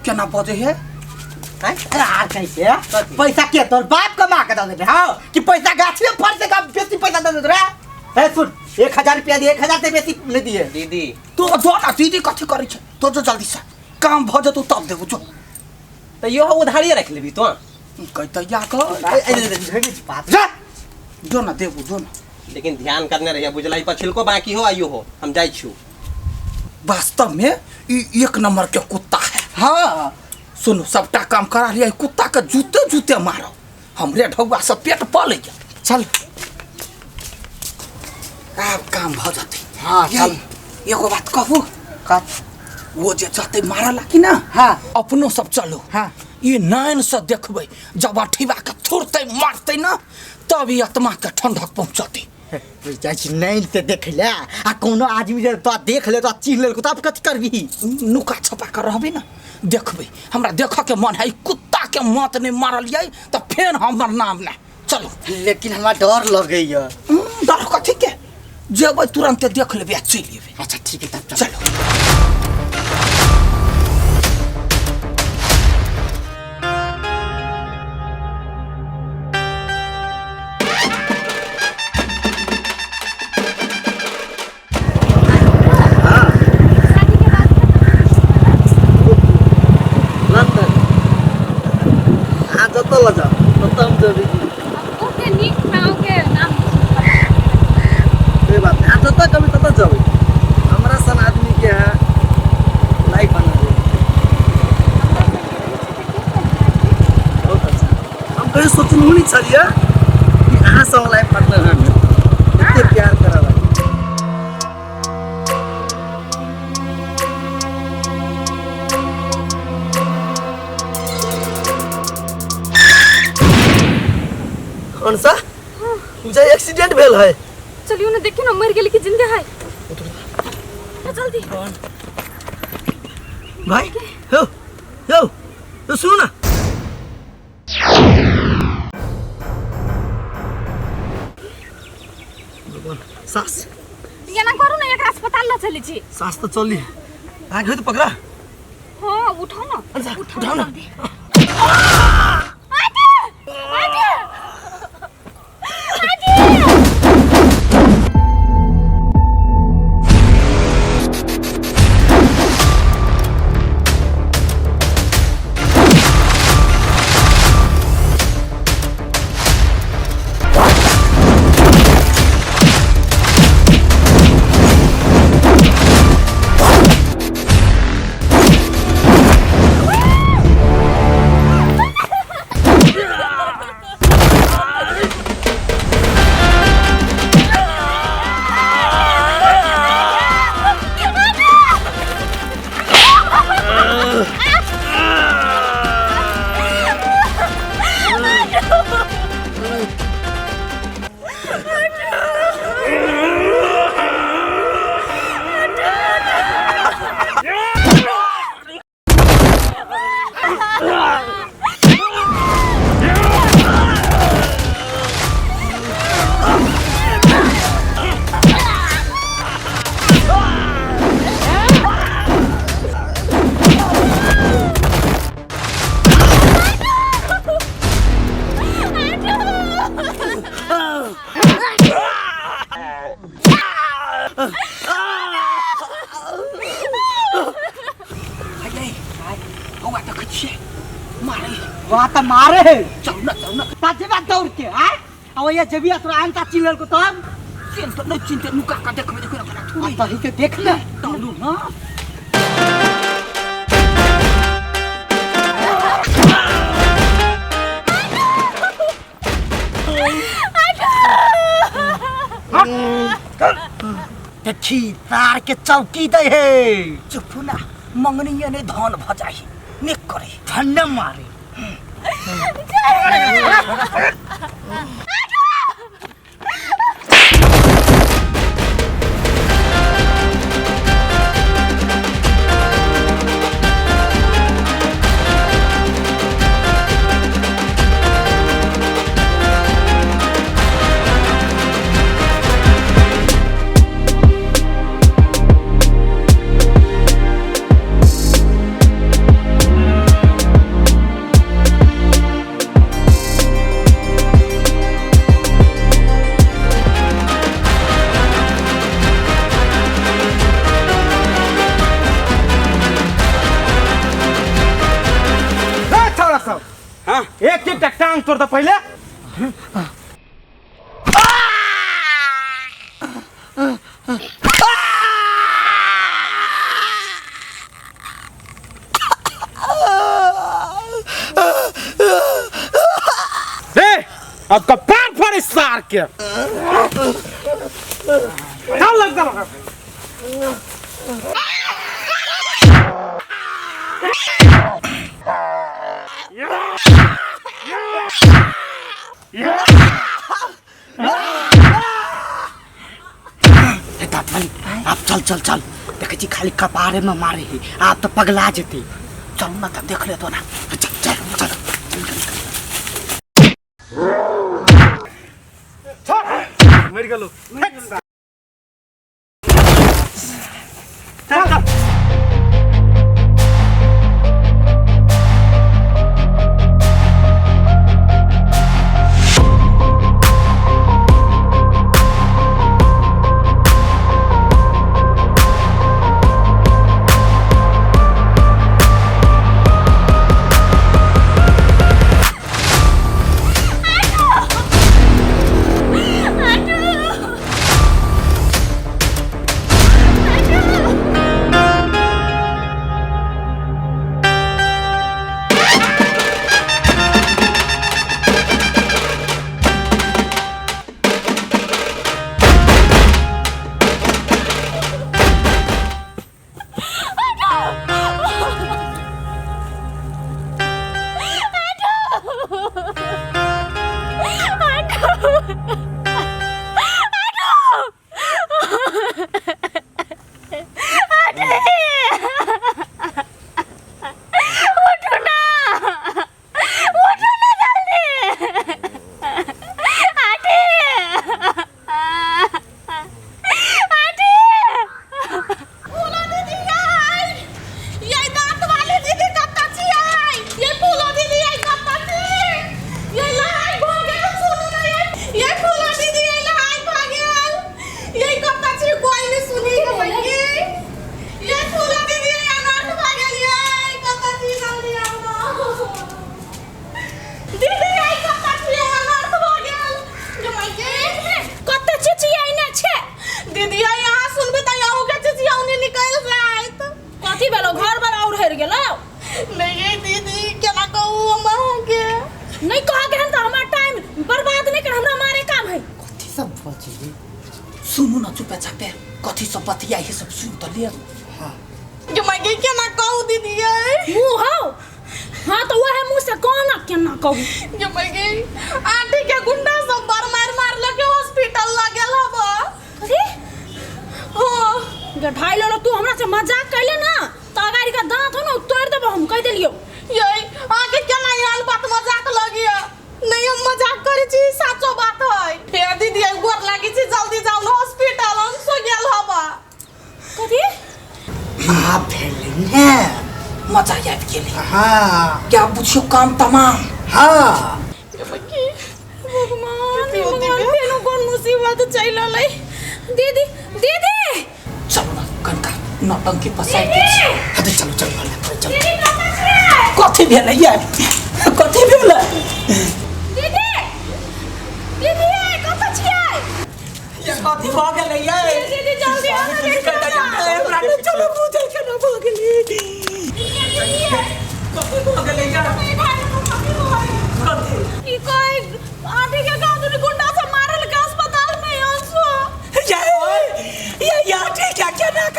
केना बजै है। आँय? अरे आर कैसे पैसा के तोर बाप कमा के दऽ देने हौ कि पैसा गाछी में फड़ से बेसी पैसा दऽ देत रे? ए सुन, 1000 रुपया दिए, 1000 से बेसी नहीं दिए। दीदी तो जो ना दीदी कथी करै छै, तो जो जल्दी से काम भऽ जेतौ तब देबो जो। तऽ इहो उधारिये राखि लेबही तो? कहतै या कह जा जो ना देबो जो ना। लेकिन ध्यान करने रहिए बुझलाई, पछिलको बाकी हो आइयो हो, हम जाइ छी। वास्तव में ई एक नंबर के कुत्ता है। हाँ सुनो, सबटा काम करा लिया, कुत्ता के जूते जूते मारो, हमरे ढौआ से पेट पले। चल आब काम भ जतै। हाँ चल। एगो बात कहू? कत? वो जे जतै मारला कि ना? हाँ। अपनो सब चलो। हाँ। ई नैन से देखबै जब अठीबा के थुरतै मारतै ना तब ई आत्मा के ठंडक पहुंचतै। जाइ छी नैन से देख ले आ कोनो आदमी जे तोरा देख ले, तोरा चिन्ह लेलको तब कथी करबिही? नुका छपा कर रहबै ना, देखबै। हमरा देखऽ के मन है, कुत्ता के मौत नहीं मारलियै तऽ फेर हमर नाम ना। चलो। लेकिन हमरा डर लगैया। डर कथी के? जेबै तुरंते देख लेबै आ चलि एबै। अच्छा ठीक है तब चलो। अहाँ जतऽ लऽ जाउ ततऽ हम जेबै। ओके नीक गाँव के नाम। कोई बात नहीं, अहाँ जतऽ कहबै ततऽ जेबै। हमरा सन आदमी के अहाँ लाइफ बना देबै। बहुत अच्छा। हम कहियो सोचलहुँ नहि छलियै कि अहाँ सन लाइफ पार्टनर हम एते प्यार करब। कौन सा पूजा एक्सीडेंट भेल है? चलियो ना देखियो ना, मर गेली कि जिंदा है। जल्दी भाई। हो हो तो सुनो ना, भगवान सास एना करू ना, एकरा अस्पताल ल चली छी। सास तो चली आगे तो पकड़ा। हाँ उठाओ ना, उठाओ ना। आगे आगे आगे। वहाँ तो मारे है। चल ना चल ना, साथे बात दौड़ के आ आ ये जब तोरा अंता चिल्लल को तब चिंता नहीं, चिंता नुका का देखबे, देखो ना थोड़ी तही के देख ले। चलू ना। देखी तार के चौकी दे हे। चुप ना, मंगनी ने धन भ जाही निक करे धन्य मारे। एक एक टांग तोड़ दे पहले। रे अब कपार फोड़ इस सार के। चल लग जा। आप चल चल चल, देखे छी खाली कपारे में मारे ही, आप तो पगला जेते। चल ना तब देख ले तो ना, चल चल चल। मर गेलो। चल चल। सुनू ना चुपे चापे कथी सब बतिया ये सब सुन तो ले। हाँ जमाई के ना कहू दीदी मुंह हो। हाँ तो वह मुंह से कौन ना केना कहू। जमाई के आंटी के गुंडा सब बार मार मार लगे हॉस्पिटल लागल हबा। अरे हो गठाई लो तू हमरा से मजाक कैले ना त अगाड़ी का दांत हो ना तोड़ देबो हम कह देलियो। ये आके केना यार बात मजाक लगिया नहीं, हम मजाक करे छी, साचो बात है। हे दीदी आई गोर लागी छी, जल्दी जाओ ना हॉस्पिटल, हम सो गेल हबा। कथी आ भेलै ने मजा आबि गेलै। हाँ क्या बुझियो काम तमाम। हाँ भगवान भगवान फेनो कोन मुसीबत चलि अलै। दीदी दीदी चल ना कनका नौटंकी पसारि दै छी। हाँ चलो चलो चलो। कथी भेलै यार, कथी भेलै? दीदी दीदी कतऽ छियै? कथी भऽ गेलै यै? दीदी जल्दी आउ ना, देखियौ ना। हमरा नहि चलो बुझै केना भऽ गेलै। कथी भऽ गेलै यार? कथी ई कोई आंटी के गांव गुंडा से मारल के अस्पताल में अंशु। ये ये यार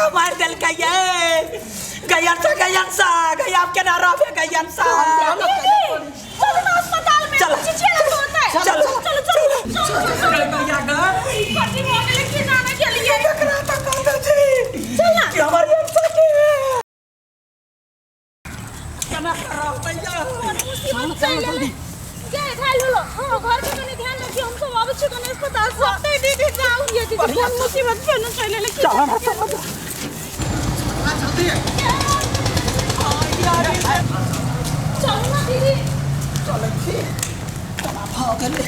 के मार देलकै ये गैया सा गैया अब केना रहबे गैया सा। चलो ना अस्पताल में चलो। चिचिया तो होता है। चलो चलो चलो चलो गैया गा कथी भऽ गेलै की जाने गेलियै। केकरा त कहते छी चल ना। कि हमर अंशा के केना रहबै या मुसीबत चलि एलै। गे घायल होलो हां घर के कनी ध्यान रखियो, हम सब आबै छी कनी अस्पताल से। ते दीदी जाऊ ये दीदी कोन मुसीबत फेनो चलि एलै की चल जाने हमरा गेलियै। चलू ना दीदी। चलै छी केना भऽ गेलै।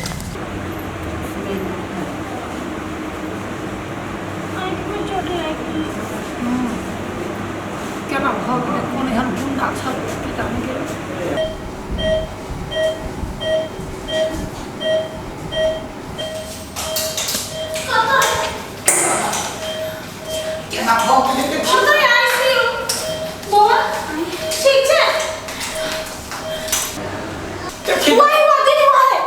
आँखि में चोट लागि गेलै। केना भऽ गेलै कोन एहन गुंडा छल की जाने गेलै। केना भऽ गेलै देखियौ। कतऽ आईसीयू बौआ ठीक छै? देखियौ वही हुआ दीदी वही।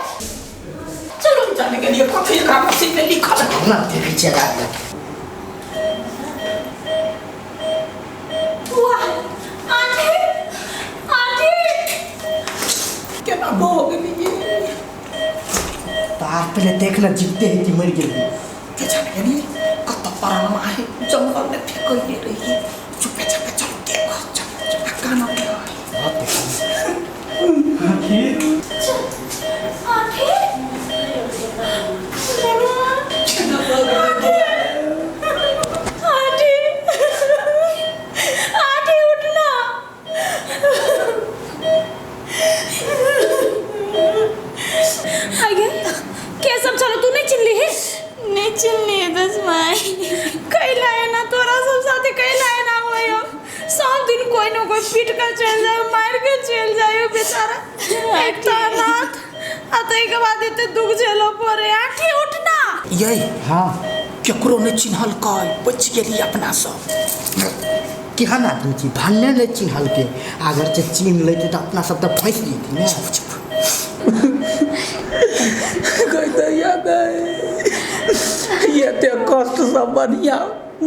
चलू जाने गेलियै कथी एकरा नसीब में लिखल है। ना देखै छियै रात में। वाह आंटी आंटी केना भऽ गेलियै तार पहले देख ना जीवते है कि मर गेल। के जाने गेलियै कतऽ परानमा है जंगल में फेकले रहियै। चुपे चापे चलू देख चल चल कान में है। आंटी बौआ आंटी आंटी उठना। आगे के सब चलो तू नहीं चिल्ली है? नहीं चिल्ली है बस माई। कैला है ना तोरा सब साथे कैला है ना होय सब दिन कोई ना कोई पीट के चल जाए मार के चल जाए बेचारा एक तो अनाथ आ तई के बाद एते दुख झेलो पड़े। आंटी उठना। यै हाँ केकरो नहि चिन्हलकै बचि गेली अपना सब। केहन आदमी छी भन्ने नहि चिन्हलकै, अगर जे चिन्ह लैते तऽ अपना सब तऽ फँसि जैती ने। गैया गै एते कष्ट सब बढ़िया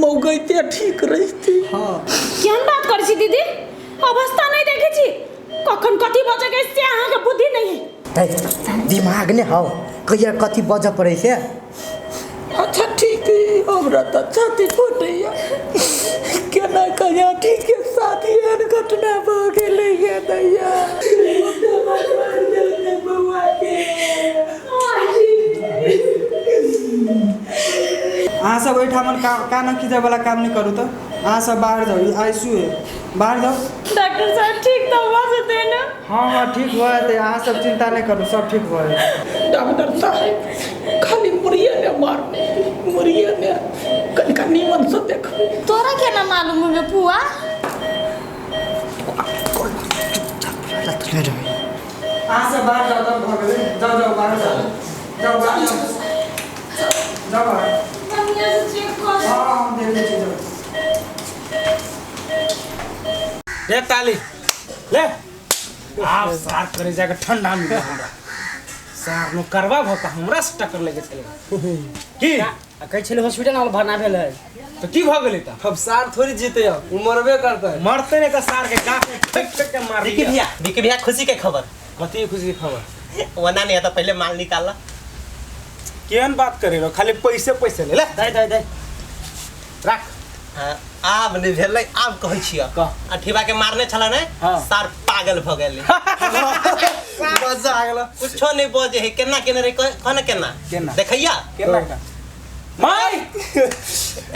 मौगैते ठीक रहिती। हाँ केहन बात करै छी दीदी? अवस्था नहीं देखै छी कखन कथी बजै के से अहाँ के बुद्धि नहीं है। तै दिमाग ने हौ कहिया कथी बजऽ पड़ै से। अच्छा ठीक है हमरा तऽ छाती फटैया केना कहिया ठीक के साथ एहन घटना भऽ गेलै गे दैया। अहाँ सब ओहिठाम कान खींचैवला काम नहि करू तऽ अहाँ सब बाहर जाउ, ई आईसीयू है, बाहर जाउ। डॉक्टर साहब ठीक तऽ भऽ जेतै ने? हाँ हाँ ठीक भऽ जेतै, अहाँ सब चिंता नहि करू, सब ठीक भऽ जेतै। डॉक्टर साहेब खाली मुड़िए ने मारने मुड़िए ने कनिका नीमन से देखबै। तोरा केना मालूम हो गे फुआ? अहाँ सब बाहर जाउ तब भऽ गेलै, जाउ जाउ बाहर जाउ, जाउ बाहर जाउ, जाउ बाहर। बढ़िया से चेक कर। हाँ हाँ हम देख लै छी जाउ। ले ताली ले आप सार करे जाके ठंडा मिले हमरा सार नो करवा भ के हमरा से टक्कर लेके चले की आ कहै छलै हॉस्पिटल में भरना भेल है तो की भ गेलै त अब सार थोड़ी जीते अब उ मरबे करतै। मरते ने त सार के गाछ में ठोक ठोक के मार विकी भैया विकी भैया खुशी के खबर। कथी खुशी के खबर? ओना नहीं है तो पहले माल निकाल ला। केहन बात करे रो खाली पैसे पैसे ले ले दे दे दे राख। हाँ आब नहीं भेलै आब कहै छियै कह। अठीबा के मारने छला ने हाँ। सार पागल भ गेलै। मजा आ गेल। कुछो नहीं बजे है केना केना रे कह न केना केना? देखैया केना का माय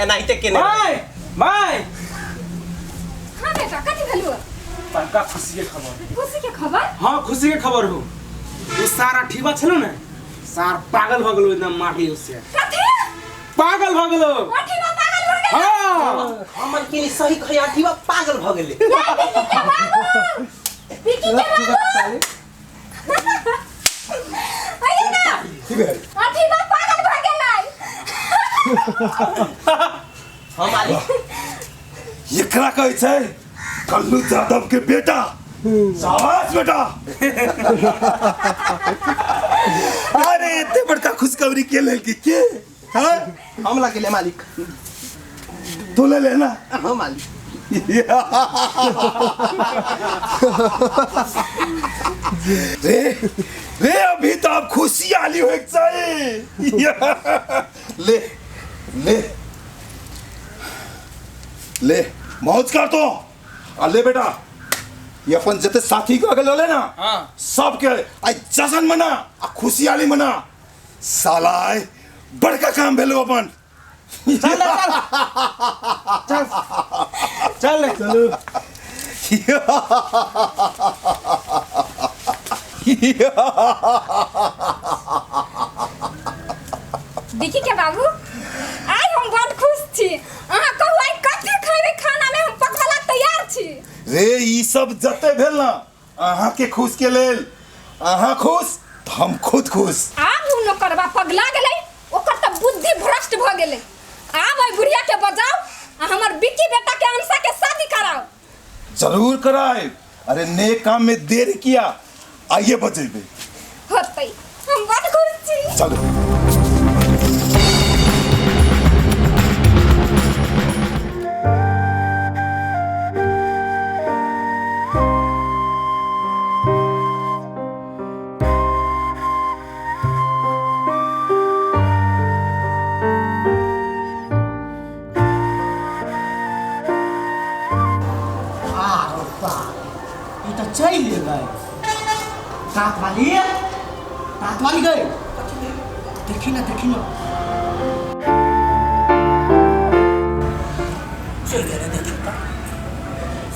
एनाहिते केने रहै। माय माय हाँ बेटा कथी भेलौ? बड़का खुशी के खबर। खुशी के खबर? हाँ खुशी के खबर हो उ सारा अठीबा छलो ने सार पागल भ गेलो एकदम मारली उससे। कथी पागल भ गेलो अठीबा पागल भ गेलै? हाँ हमर की सही कहै अठीबा पागल भ गेलै। विकी के बाबू आइए ना अठीबा पागल भ गेलै। हम मालिक एकरा कहै छै कल्लू जादव के बेटा। शाबाश बेटा। अरे एते बड़का खुशखबरी के लेलकी के? हाँ हम लगेले मालिक। तू ले लेना। हाँ मालिक। रे रे अभी तो आप खुशी आली होए के चाहिए। ले ले ले मौज कर तो आ ले बेटा, ये अपन जते साथी को अगल ले ना। हाँ। सबके आई जशन मना आ खुशियाली मना। साला आइ बड़का काम भेलो अपन। चल चल चल चल। देखी के बाबू, आइ हम बड़ खुश छी। अहाँ कहू आइ कथी खैबै खाना में, हम पकवला तैयार छी। रे ई सब जते भेल ना अहाँ के खुश के लेल, अहाँ खुश तो हम खुद खुश। आब उ नौकरबा पगला गेलै, ओकर तऽ बुद्धि भ्रष्ट भऽ गेलै। आब ओहि बुढ़िया के बजाउ आ हमर बिक्की बेटा के अंशा के शादी कराउ। जरूर कराए। अरे नेक काम में देर किया, आइए बजेबे। होतै, हम बड़ खुश छी। चलो। आरो बाप, ई तऽ चलि गेलै। दाँत वाली, दाँत वाली गई। देखी ना, देखी ना। चलि गेलै। देखियौ तऽ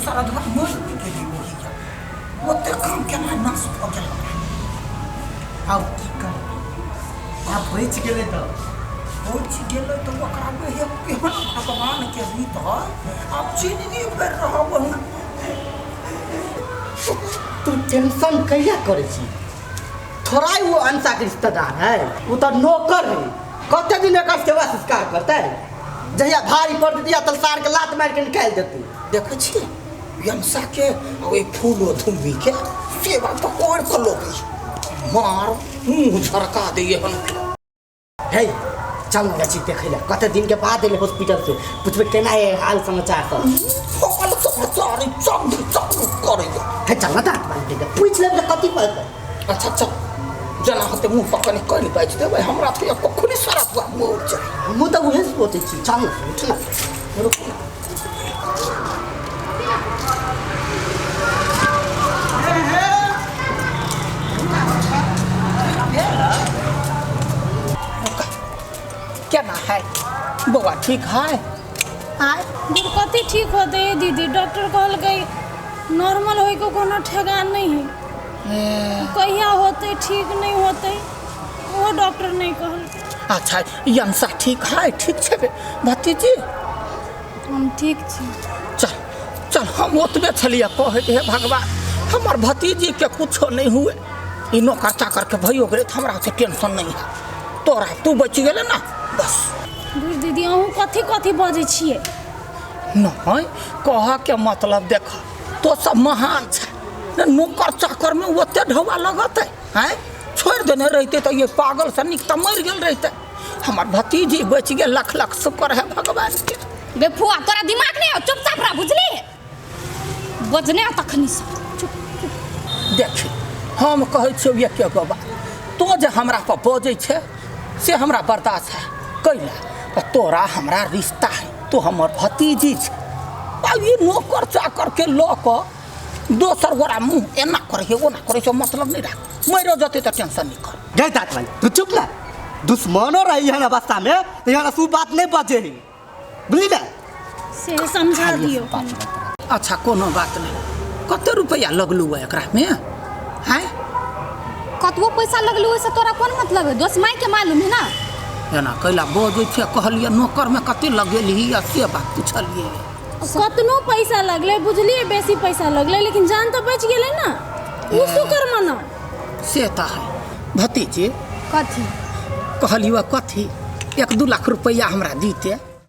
सरधवा मरि गेलै बुढ़िया, ओते काम केना नाश भऽ गेल हमरा। आब की करबै, आब बचि गेलै तऽ। बचि गेलै तऽ ओकरा एहन भगवान के रीत है, आब जिंदगी भरि रहब ओहिना। तू टेंशन कहिया करै छी? थोड़ा ही वो अंशा के रिश्तेदार है, वो तो नौकर है। कते दिन एकर सेवा संस्कार करतै? जहिया भारी पड़ दिया तऽ सार के लात मारि के निकालि देतै। देखै छियै यमसा के आ ओहि फूलो धुम्मी के सेवा तऽ कर कऽ लोकै मार मुँह झरका दैये हन। हे चल ना छी देखै लए, कते दिन के बाद एलै हॉस्पिटल से, पुछबै केना है हाल समाचार सब। हाल समाचार चंग चंग करैया। हे चल ना दाँत बांधि के पूछि लेबै कथी पड़तै। अच्छा चल, जेना होतै मुँह पर कनि कनि बाजि देबै, हमरा तऽ कखनी सारा मरि जाय। हमहूँ तऽ उहे सोचै छी। चल ना, उठ ना, रुक ना। केना है बौआ, ठीक है? आय कथी ठीक होतै ये दीदी? डॉक्टर कहलकै नॉर्मल होय के कोनो ठेकान नहीं है, कहिया होतै ठीक नहीं होतै वो डॉक्टर नहीं कहलकै। अच्छा यमसा ठीक है? ठीक छै भतीजी? हम ठीक छी। चल चल, हम ओतबे छलियै कहैत, हे भगवान हमर भतीजी के कुछो नहीं हुए, ई नौकर चाकर के भयो गेलै तऽ हमरा से टेंशन नहीं है। तोरा तू बचि गेलै ना बस। दूर दीदी, अहूँ कथी कथी बजै छियै? नहीं, कह के मतलब देख तो सब महान छै, नौकर चाकर में ओते ढौआ लगतै हैं? छोड़ि देने रहिते तऽ ये पागल से नीक तऽ मरि गेल रहिते। हमर भतीजी बचि गेल, लाख लाख शुक्र है भगवान के। बे फुआ, तोरा दिमाग नहीं हो? चुपचाप रह, बुझली? बजने तखनी से चुप। देखी हम कहै छियौ एके गो बात, तो जे हमरा पर बजै छै से हमरा बर्दाश्त है, कैला तऽ तोरा हमरा रिश्ता है, तो हमर भतीजी छै। आ ई नौकर चाकर के लऽ कऽ दोसर गोरा मुँह एना करै छै ओना करै छै, मतलब नहि राख, मरियो जेतै तऽ टेंशन नहि कर। गई दाँत वाली, तू चुप ना। दुश्मनो रही एहन अवस्था में तऽ एहन अशुभ बात नहीं बजे है, बुझली ना? से समझा दियौ। अच्छा कोनो बात नहीं। कते रुपया लगलू है एकरा में हैं? कतबो पैसा लगलू ओहिसँ तोरा कोन मतलब है? दोस्त माय के मालूम है ना। एना कैला बजै छै? कहलियै नौकर में कते लगेलही आ से बात पुछलियै। कतनो पैसा लगलै बुझलियै, बेसी पैसा लगलै, लेकिन जान तऽ बचि गेलै ना, उ शुक्र मनाउ। से तऽ है भतीजी। कथी कहलियै कथी 1-2 लाख रुपया हमरा दीते।